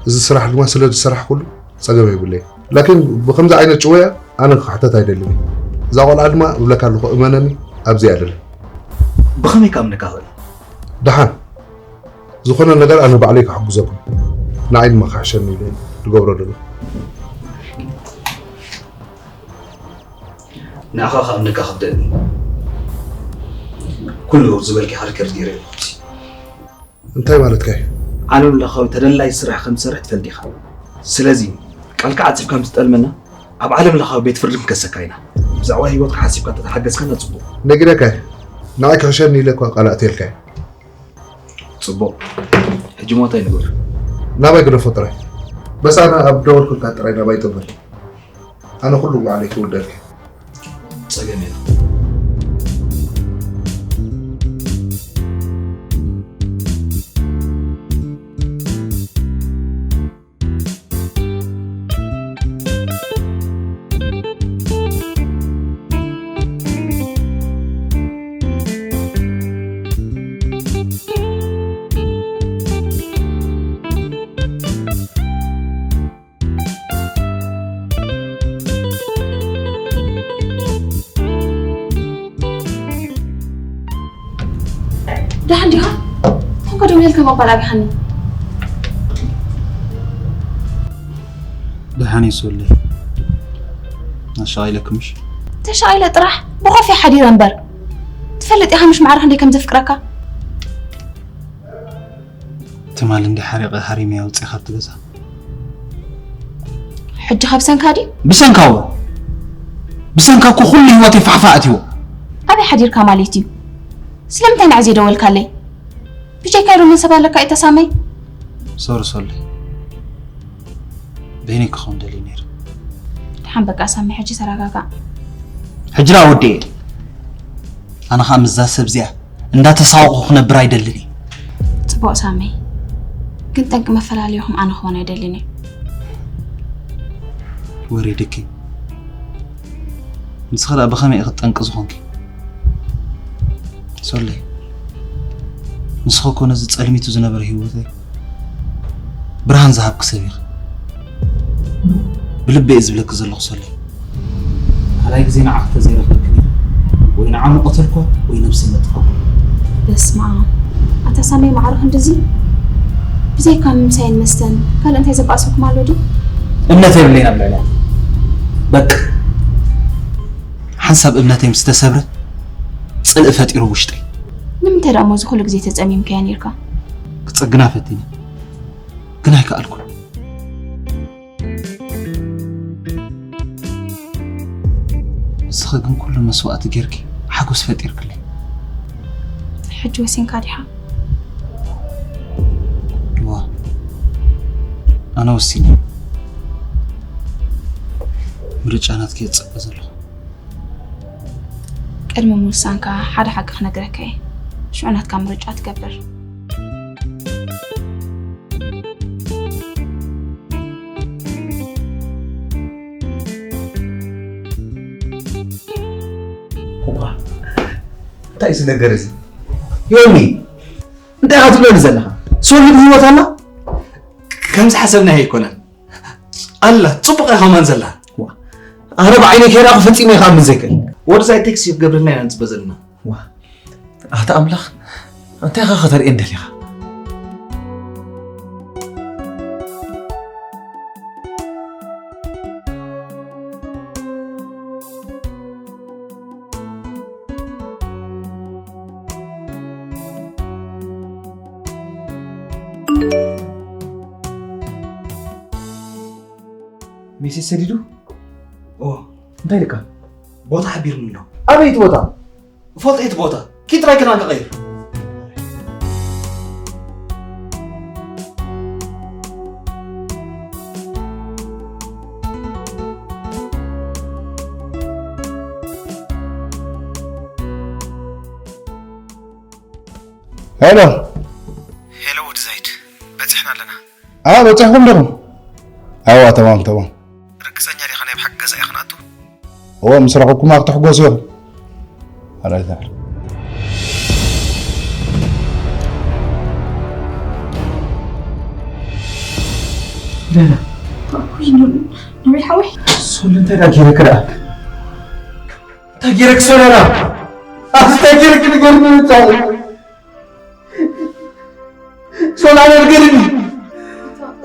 እዚ ስራሕ ድማ ስለ ዝሰራሕኩሉ ጸገም የብለይ። ላኪን ብከምዚ ዓይነት ጭወያ ኣነ ክሕተት ኣይደልን እየ። እዛ ቆልዓ ድማ እብለካ ኣለኹ፣ እመነኒ፣ ኣብዚ እያ ደላ። ብኸመይ ክኣምነካ እኽእል? ደሓን ዝኾነ ነገር ኣነ ባዕለይ ክሕግዘኩም። ንዓይ ድማ ክሕሸኒ ኢለ ዝገብሮ ዘለኹ። ንዓኻ ክኣምነካ ከብደኒ። ኩሉ ዝበልካዮ ሪከርድ ገይረ ኣለኹ። እንታይ ማለትካ እዩ? ዓለም ለኻዊ ተደላይ ስራሕ ከም ትሰርሕ ትፈልጥ ኢኻ። ስለዚ ቃልካ ዓጺፍካ ምስ ትጠልመና ኣብ ዓለም ለኻዊ ቤት ፍርዲ ክንከሰካ ኢና። ብዛዕባ ህይወትካ ሓሲብካ እንተተሓገዝካና ጽቡቕ። ነጊረካ እየ። ንዓይ ክሕሸኒ ኢለ እኳ ቃል ኣእትየልካ እየ። ጽቡቕ። ሕጂ ሞታ ይንበር። ናባይ ግደፎ ጥራይ። በስ ኣነ ኣብ ደወልኩልካ ጥራይ ናባይ ጥመል። ኣነ ኩሉ ባዕለይ ክውደልካ። ጸገም የለን። ደሓን ዲኻ? እንኳ ደው ኢልካ ምቕባል ኣብይኻኒ። ደሓን እየ ሶለይ። ኣሻቒለኪ ምሽ? ተሻቒለ ጥራሕ ብኾፍ እየ ሓዲረ እምበር። ትፈልጥ ኢኻ ምሽ ማዕረ ክንደይ ከም ዘፍቅረካ? ትማል እንዲ ሓሪቐ ሃሪመ ኣውፅእ ካብቲ ገዛ። ሕጂ ካብ ሰንካ ድዩ? ብሰንካ እወ። ብሰንካ እኮ ኩሉ ህይወተይ ፋሕፋሕ ኣትይዎ። ኣበይ ሓዲርካ ማለት እዩ? ስለምንታይ ንዓይ ዘይደወልካለይ? ብጀካይ ዶ መን ሰብ ኣለካ እታ ሳመይ? ሶሪ ሶለይ። በይነይ ክኸውን ደልየ ነይረ። ደሓን በቃ ሳሚ ሕጂ ተረጋጋእ። ሕጂ ደኣ ወዲኤ። ኣነ ኸኣ ምስዛ ሰብ እዚኣ እንዳተሳወቑ ክነብር ኣይደልን እየ። ጽቡቕ ሳሚ፣ ግን ጠንቂ መፈላለዪኹም ኣነ ክኾን ኣይደልን እየ። ወሪድኪ። ንስኺ ደኣ ብኸመይ ኢኺ ጠንቂ ዝኾንኪ? ሶለይ፣ ንስኺ እኮ ነዚ ጸልሚቱ ዝነበረ ህይወተይ ብርሃን ዝሃብኪ ሰብ ኢኺ። ብልበይ እየ ዝብለኪ ዘለኹ ሶለይ። ካልኣይ ግዜ ንዓኺ ተዘይረኽበኪ ነይረ፣ ወይ ንዓ ምቐተልኳ ወይ ነብሰይ መጥፋእኩ። በስመኣብ፣ ኣታ ሳመይ ማዕረ ክንድዚ? ብዘይካ ምምሳይን መስተን ካልእ እንታይ ዘባእሰኩም ኣሎ ድዩ? እምነት የብለይን ኣብ ልዕሊኣ። በቃ። ሓንሳብ እምነተይ ምስ ተሰብረ ጽልኢ ፈጢሩ ውሽጠይ። ንምንታይ ደኣ እሞ እዚ ኩሉ ግዜ ተጸሚምካያ ኔርካ? ክጸግና ፈቲነ ግን ኣይከኣልኩን። ንስኺ ግን ኩሉ መስዋእቲ ጌርኪ ሓጎስ ፈጢርክለይ። ሕጂ ወሲንካ ዲኻ? እዋ ኣነ ወሲነ። ምርጫ ናትኪ እየ ዝጽበ ዘለኹ። ቅድሚ ምውሳንካ ሓደ ሓቂ ክነግረካ እየ። ሽዑ ናትካ ምርጫ ትገብር። እዋ፣ እንታይ እዩ እዚ ነገር እዚ? ዮኒ፣ እንታይ ኢኻ ትብለኒ ዘለኻ? ሶሊ ብህይወት ኣላ? ከምዚ ሓሰብናዮ ኣይኮነን። ኣላ፣ ጽቡቕ እያ ከማን ዘላ። ዋ፣ ኣነ ብዓይነይ ከይረኣኹ ፈጺመ ክኣምን ዘይክእል። ወዲ ሳይ ቴክስት ይገብረልና ኢና ንጽበ ዘለና። ዋ፣ ኣታ ኣምላኽ፣ እንታይ ኢኻ ከተርእየን ደሊኻ? ሜሴጅ ሰዲዱ? ኦ፣ እንታይ ኢልካ? ቦታ ሓቢርኒ ኣሎ። ኣበይ እቲ ቦታ? እፈልጦ እቲ ቦታ። ኪድ ጥራይ ክዳንካ ቀይር። ሄሎ። ሄሎ ወዲ ዛይድ፣ በጺሕና ኣለና። ኣ በጺሕኩም ዲኹም? ኣዋ፣ ተማም፣ ተማም። ርግጸኛ ዲኻ ናይ ብሓቂ ገዛ ኢኻ ንኣቱ? እወ፣ ምስ ረኸብኩም ኣብ ትሕጎስ ኢኹም። ኣላይ ዛር። ደህና። ውይ፣ ኖ-፣ ኖቤል ሓወይ። ሶል፣ እንታይ ደኣ ገይረክ ደኣ? እንታይ ገይረክ ሶል ደኣ? ኣዚ እንታይ ገይረክ ንገርኒ እንታይ? ሶል፣ ኣነ ንገርኒ።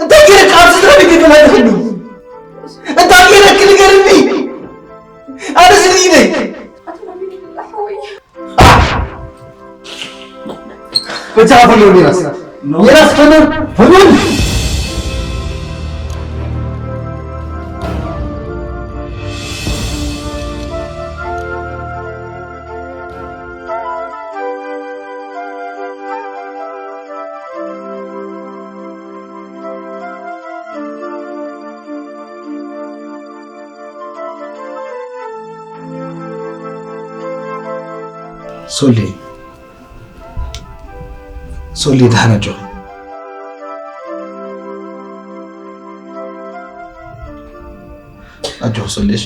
እንታይ ገይረክ ኣብ ስድራ ቤት ተማሪኽኒ? እንታይ ገይረክ ንገርኒ? ኣነ ስድሪ ነይ። ኣቶ ኖቤል ሓወይ። በጃ ፈኖ ሚራስ። ሚራስ ፈኖ፣ ፈኖ። ሶሊ፣ ሶሊ፣ ደሓን ኣጆኺ። ኣጆኺ ሶሊ፣ እሺ?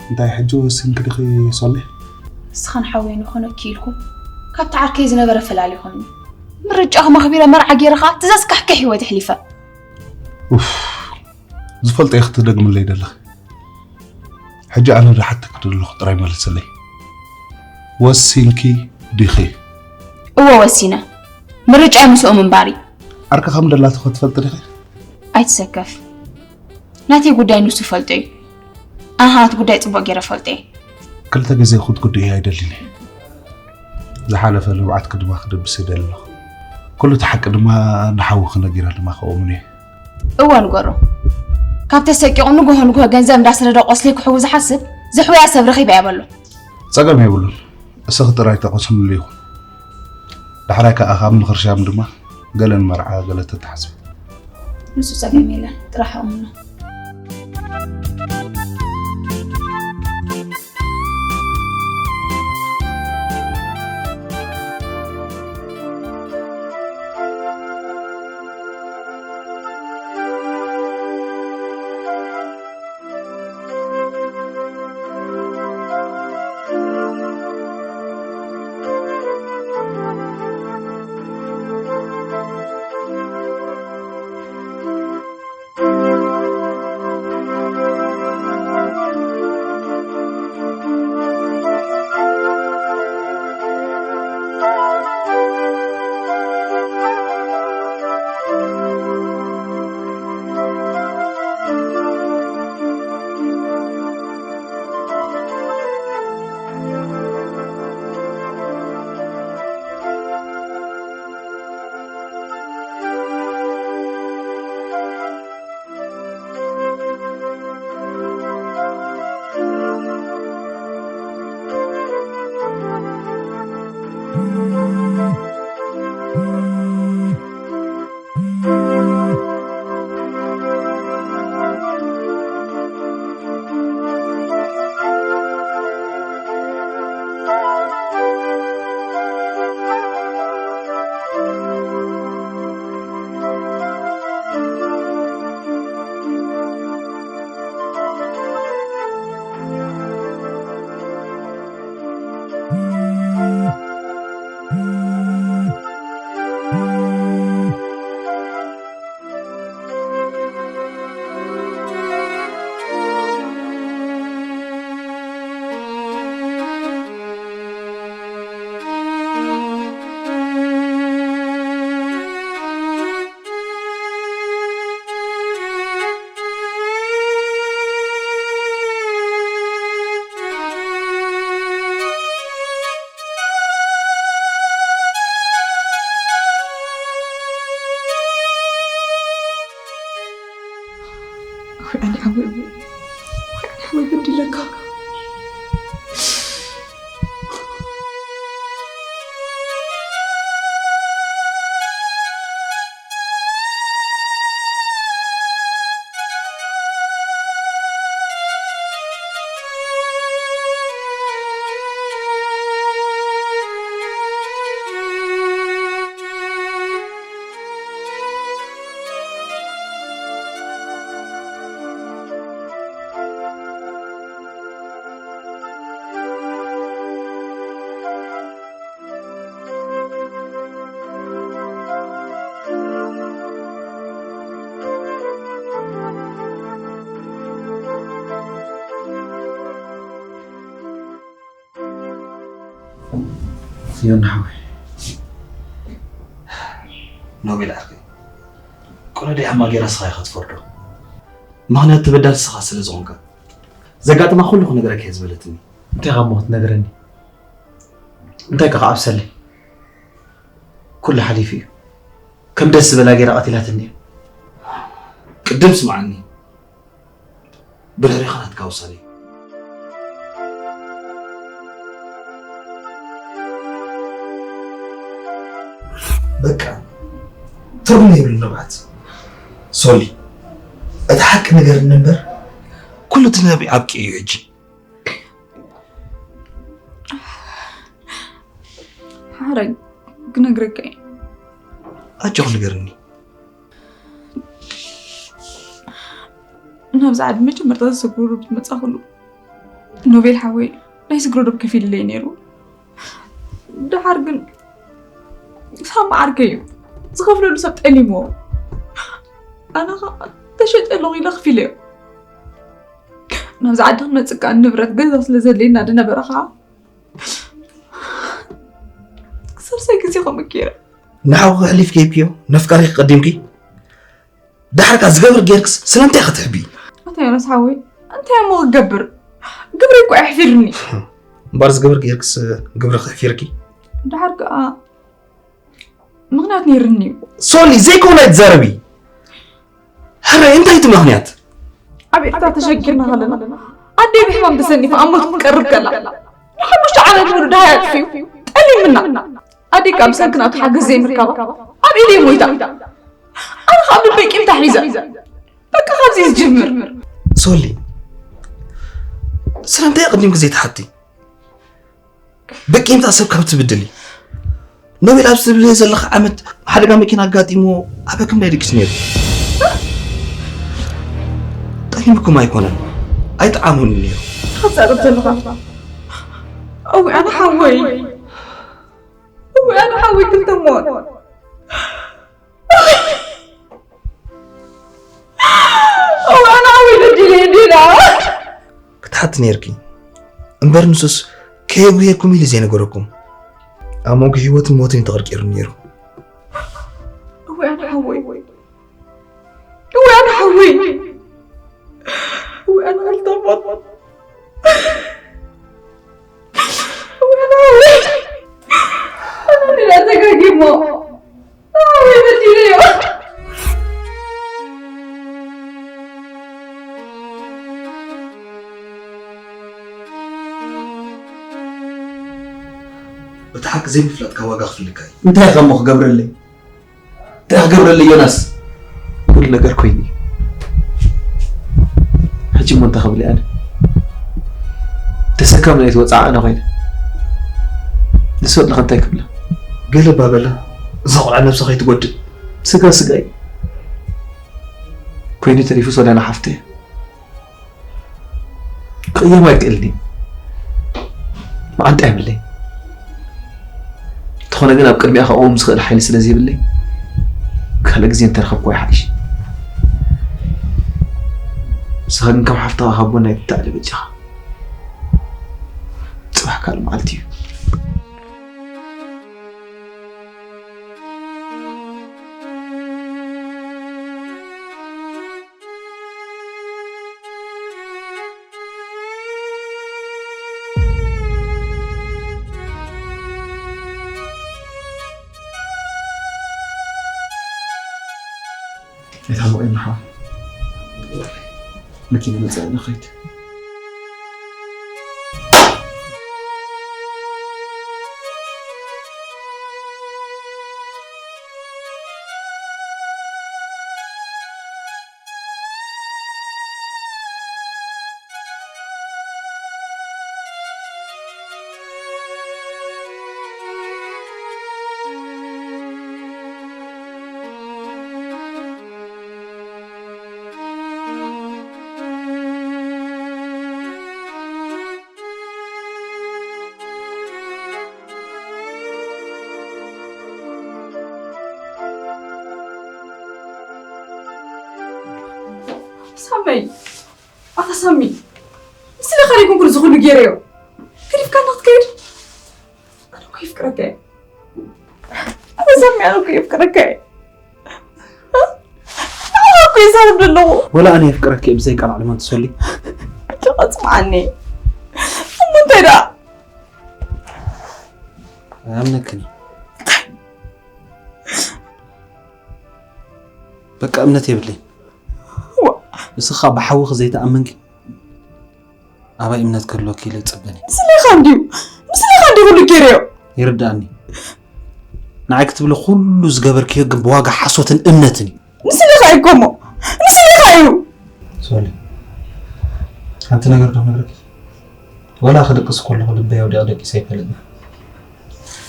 እንታይ ሕጂ ወሲንኪ ዲኺ ሶሊ? ንስኻን ሓወይ ንኾነኪ ኢልኩም ካብቲ ዓርከይ ዝነበረ ፈላሊኹኒ። ምርጫኹም ኣኽቢረ መርዓ ገይረ ኸኣ ትዘስካሕክሕ ህይወት ኣሕሊፈ። ኡፍ፣ ዝፈልጦ ኢኺ ክትደግምለይ ደለኺ። ሕጂ ኣነ ዝሓተኪ ዘለኹ ጥራይ መልስለይ። ወሲንኪ ዲኺ? እወ ወሲነ። ምርጫይ ምስኡ ምንባር እዩ። ዓርኪ ከም ደላትኺ ትፈልጢ ዲኺ? ኣይትሰከፍ። ናተይ ጉዳይ ንሱ ይፈልጦ እዩ። ኣነ ናቱ ጉዳይ ጽቡቕ ገይረ እፈልጦ እየ። ክልተ ግዜ ክትጉድእዮ ኣይደልን እየ። ዝሓለፈ ንብዓትኪ ድማ ክድብስ ይደሊ ኣለኹ። ኩሉ እቲ ሓቂ ድማ ንሓውኺ ነጊረ ድማ ከእምኖ እየ። እወ ንገሮ። ካብ ተሰቂቑ ንግሆ ንግሆ ገንዘብ እንዳስደደ ቆስለይ ክሕዊ ዝሓስብ፣ ዘሕውያ ሰብ ረኺበ እየ በሎ። ጸገም የብሉን። እስኺ ጥራይ ተቐስንሉ ይኹን። ዳሕራይ ከኣ ካብ ምኽርሻም ድማ ገለ ንመርዓ ገለ ተተሓስቢ። ንሱ ጸገም የለን። ጥራሕ ኣእምኖ። ወይዓኒ ሓወይ፣ ወይዓኒ ሓወይ በዲለካ። ዮና ሓወይ፣ ኖቤል ዓርከይ፣ ቁረ ደይ ኣማጌራ ስኻ ኢኻ ትፈርዶ። ምኽንያት ተበዳል ስኻ ስለ ዝኾንካ፣ ዘጋጥማ ኩሉ ክነግረካ እየ ዝበለትኒ። እንታይ ካብ ሞት ነገረኒ? እንታይ ከ ኣብሰለይ? ኩሉ ሓሊፉ እዩ። ከም ደስ ዝበላ ገይራ ቀቲላትኒ እያ። ቅድም ስምዓኒ። ብርሕሪኻ ናትካ ውሳኔ። በቃ፣ ትርጉም የብሉን ንብዓት። ሶሊ፣ እቲ ሓቂ ንገርኒ እምበር፣ ኩሉ እቲ ነብዒ ኣብቂዑ እዩ ሕጂ። ሓረግ ክነግረካ እየ። ኣጆኺ ንገርኒ። ናብዚ ዓዲ መጀመርታ ዝሰግሩ ዶብ ዝመጻኹሉ፣ ኖቤል ሓወይ ናይ ስግሮ ዶብ ከፊልለይ ነይሩ። ደሓር ግን ሳማ ዓርከይ እዩ፣ ዝኸፍለሉ ሰብ ጠሊምዎ። ኣነ ኸኣ ተሸጠ ኣለኹ ኢለ ከፊለዮ። ናብዚ ዓዲ ክንመጽእ ከኣ ንብረት ገዛ ስለ ዘድልየና ዝነበረ ኸኣ ክሳብ ሳይ ግዜ ከምኡ ገይረ። ንሓውኺ ኣሕሊፍኪ ሂብክዮ፣ ነፍቃሪኺ ቀዲምኪ። ደሓር ከኣ ዝገብር ጌርክስ ስለምንታይ ኢኺ ትሕብዪ? ኣታ ዮናስ ሓወይ፣ እንታይ እሞ ክገብር? ግብረይ እኮ ኣሕፊርኒ። እምበር ዝገብር ጌርክስ ግብርኺ ኣሕፊርኪ? ደሓር ከኣ ምኽንያት ነይርኒ እዩ። ሶሊ፣ ዘይኮነ ኣይትዛረቢ። ሕራይ፣ እንታይ እቲ ምኽንያት? ኣብ ኤርትራ ተሸጊርና ከለና፣ ኣደይ ብሕማም ተሰኒፋ ኣብ ሞት ክትቀርብ ከላ፣ ንሓሙሽተ ዓመት ሙሉ ደሃይ ኣጥፊኡ፣ ጠሊምና። ኣደይ ከኣ ብሰንኪ ናቱ ሓገዝ ዘይምርካባ፣ ኣብ ኢደይ ሞይታ። ኣነ ከኣ ብበቂምታ ሒዘ። በቃ ካብዚ እዩ ዝጅምር። ሶሊ፣ ስለምንታይ ኣቐዲምኪ ዘይትሓቲ? በቂምታ ሰብ ካብ ትብድሊ። ኖቤል ኣብ ዝብልዮ ዘለኻ ዓመት ሓደጋ መኪና ኣጋጢምዎ ኣብ ሕክምና ይድቅስ ነይሩ። ጠሊምኩም ኣይኮነን፣ ኣይጠዓሞን እዩ ነይሩ። ትዛረብ ዘለኻ? እውይ ኣነ ሓወይ፣ እውይ ኣነ ሓወይ ክልተ እሞት። እዋን ዓወይ በዲለ እንዲና ክትሓቲ ነይርኪ። እምበር ንሱስ ከየጉህየኩም ኢሉ ዘይነገረኩም። ኣብ መንጎ ህይወትን ሞትን እዩ ተቐርቂሩ ነይሩ። እዋን ዓወይ፣ እዋን ዓወይ፣ እዋን ክልተ ሞት፣ እዋን ዓወይ። ኣነ ተጋጊሞ እቲ ሓቂ ዘይምፍላጥካ ዋጋ ክፍልካ እዩ። እንታይ ኢኻ እሞ ክገብረለይ? እንታይ ክገብረለይ ዮናስ? ኩሉ ነገር ኮይኑ እዩ። ሕጂ እሞ እንታይ ክብል እየ ኣነ? ተሰካሚ ናይቲ ወጻኢ ኣነ ኮይነ። ንሱ ኣለኸ እንታይ ክብላ? ገለ እባ በላ፣ እዛ ቆልዓ ነብሳ ከይትጎድእ። ስጋ ስጋ እዩ። ኮይኑ ተሪፉ ሶልያና ሓፍተይ እያ። ክቕየማ ኣይክእልን እዩ። መዓንጣ የብለይ። እንተኾነ ግን ኣብ ቅድሚኣ ክቐውም ዝኽእል ሓይሊ ስለ ዘይብለይ ካልእ ግዜ እንተረኸብኩዋ ይሓይሽ። ንስኻ ግን ከም ሓፍትኻ ካብ ጎና ኣይትተኣለ በጃኻ። ጽባሕ ካልእ መዓልቲ እዩ። የታወቀ ይመሓዋ። መኪና መጻኢ ንኸይድ። ሳመይ፣ ኣታ ሳሚ፣ ንስኻ ዲኹም ኩሉ ዝኹሉ ገይረዮ? ገዲፍካና ክትከይድ? ኣነ እኮ የፍቅረካ እየ። ኣታ ሳሚ፣ ኣነ እኮ የፍቅረካ እየ። ኣነ እኮ ይዛረብ ዘለኹ። ወላ ኣነ የፍቅረካ እየ ብዘይ ቃል ዓለማን ትሰሊ። ኣጆኻ ጽምዓኒ። እሞ እንታይ ደኣ? ኣምነክኒ። በቃ እምነት የብለይን። ዋ። ንስኻ ብሓውኺ ዘይተኣመንኪ ኣባይ እምነት ክህልወኪ ኢለ ይጽበኒ። ምስሌኻ እንድዩ፣ ምስሌኻ እንድዩ ኩሉ ገይረዮ። ይርዳእኒ። ንዓይ ክትብሊ ኩሉ ዝገበርክዮ ግን ብዋጋ ሓሶትን እምነትን እዩ። ምስሌኻ እዩ እኮ እሞ፣ ምስሌኻ እዩ። ሶሊ፣ ሓንቲ ነገር ዶ ክነግረኪ? ወላ ክድቅስ ከለኹ ልበይ ኣውዲቐ ደቂሰ ኣይፈልጥን።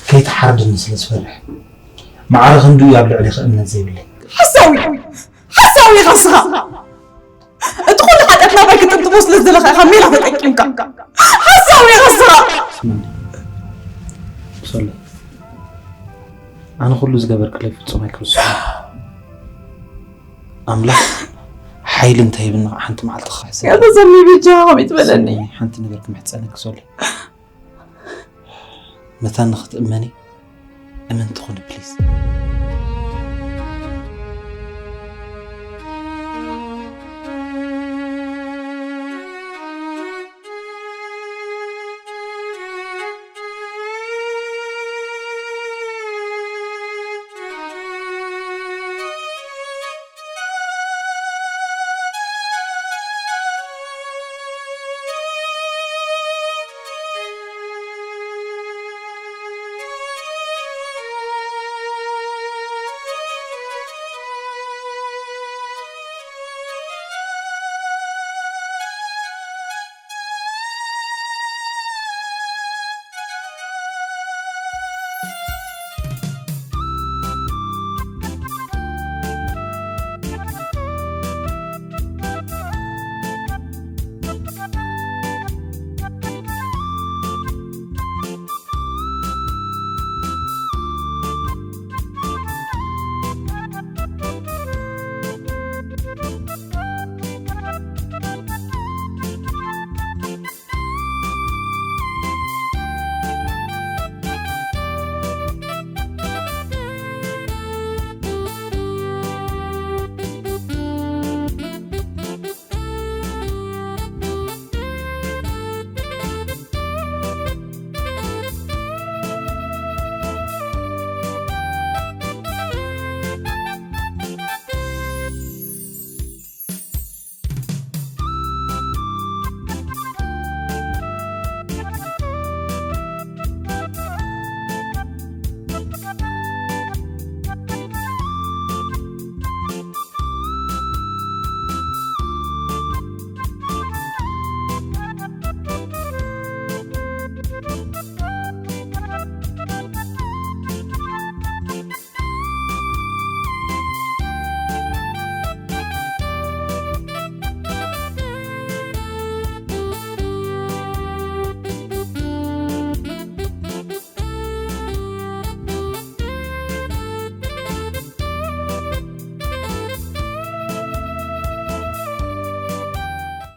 ከይትሓርድኒ ስለ ዝፈርሕ። ማዕረ ክንድኡ እዩ ኣብ ልዕሊኺ እምነት ዘይብለይ። ሓሳዊ፣ ሓሳዊ ኢኻ ንስኻ። እቲ ኩሉ ሓጢኣት ናባይ ክትጥምጥሞ ስለ ዝደለኻ ኢኻ ሜላ ተጠቂምካ። ሓሳዊ ኢኻ ንስኻ። ስምዕኒ። ሶሊ፣ ኣነ ኩሉ ዝገበርክለይ ፍጹም ኣይክርስዖን። ኣምላኽ ሓይሊ እንተሂብኒ ሓንቲ መዓልቲ ክሕሰብ። ያተ ዘሚ ብጃ ከመይ ትበለኒ? ሓንቲ ነገር ክምሕጸነኪ ሶሊ። መታን ንኽትእመኒ እምንቲ ኩኒ ፕሊዝ።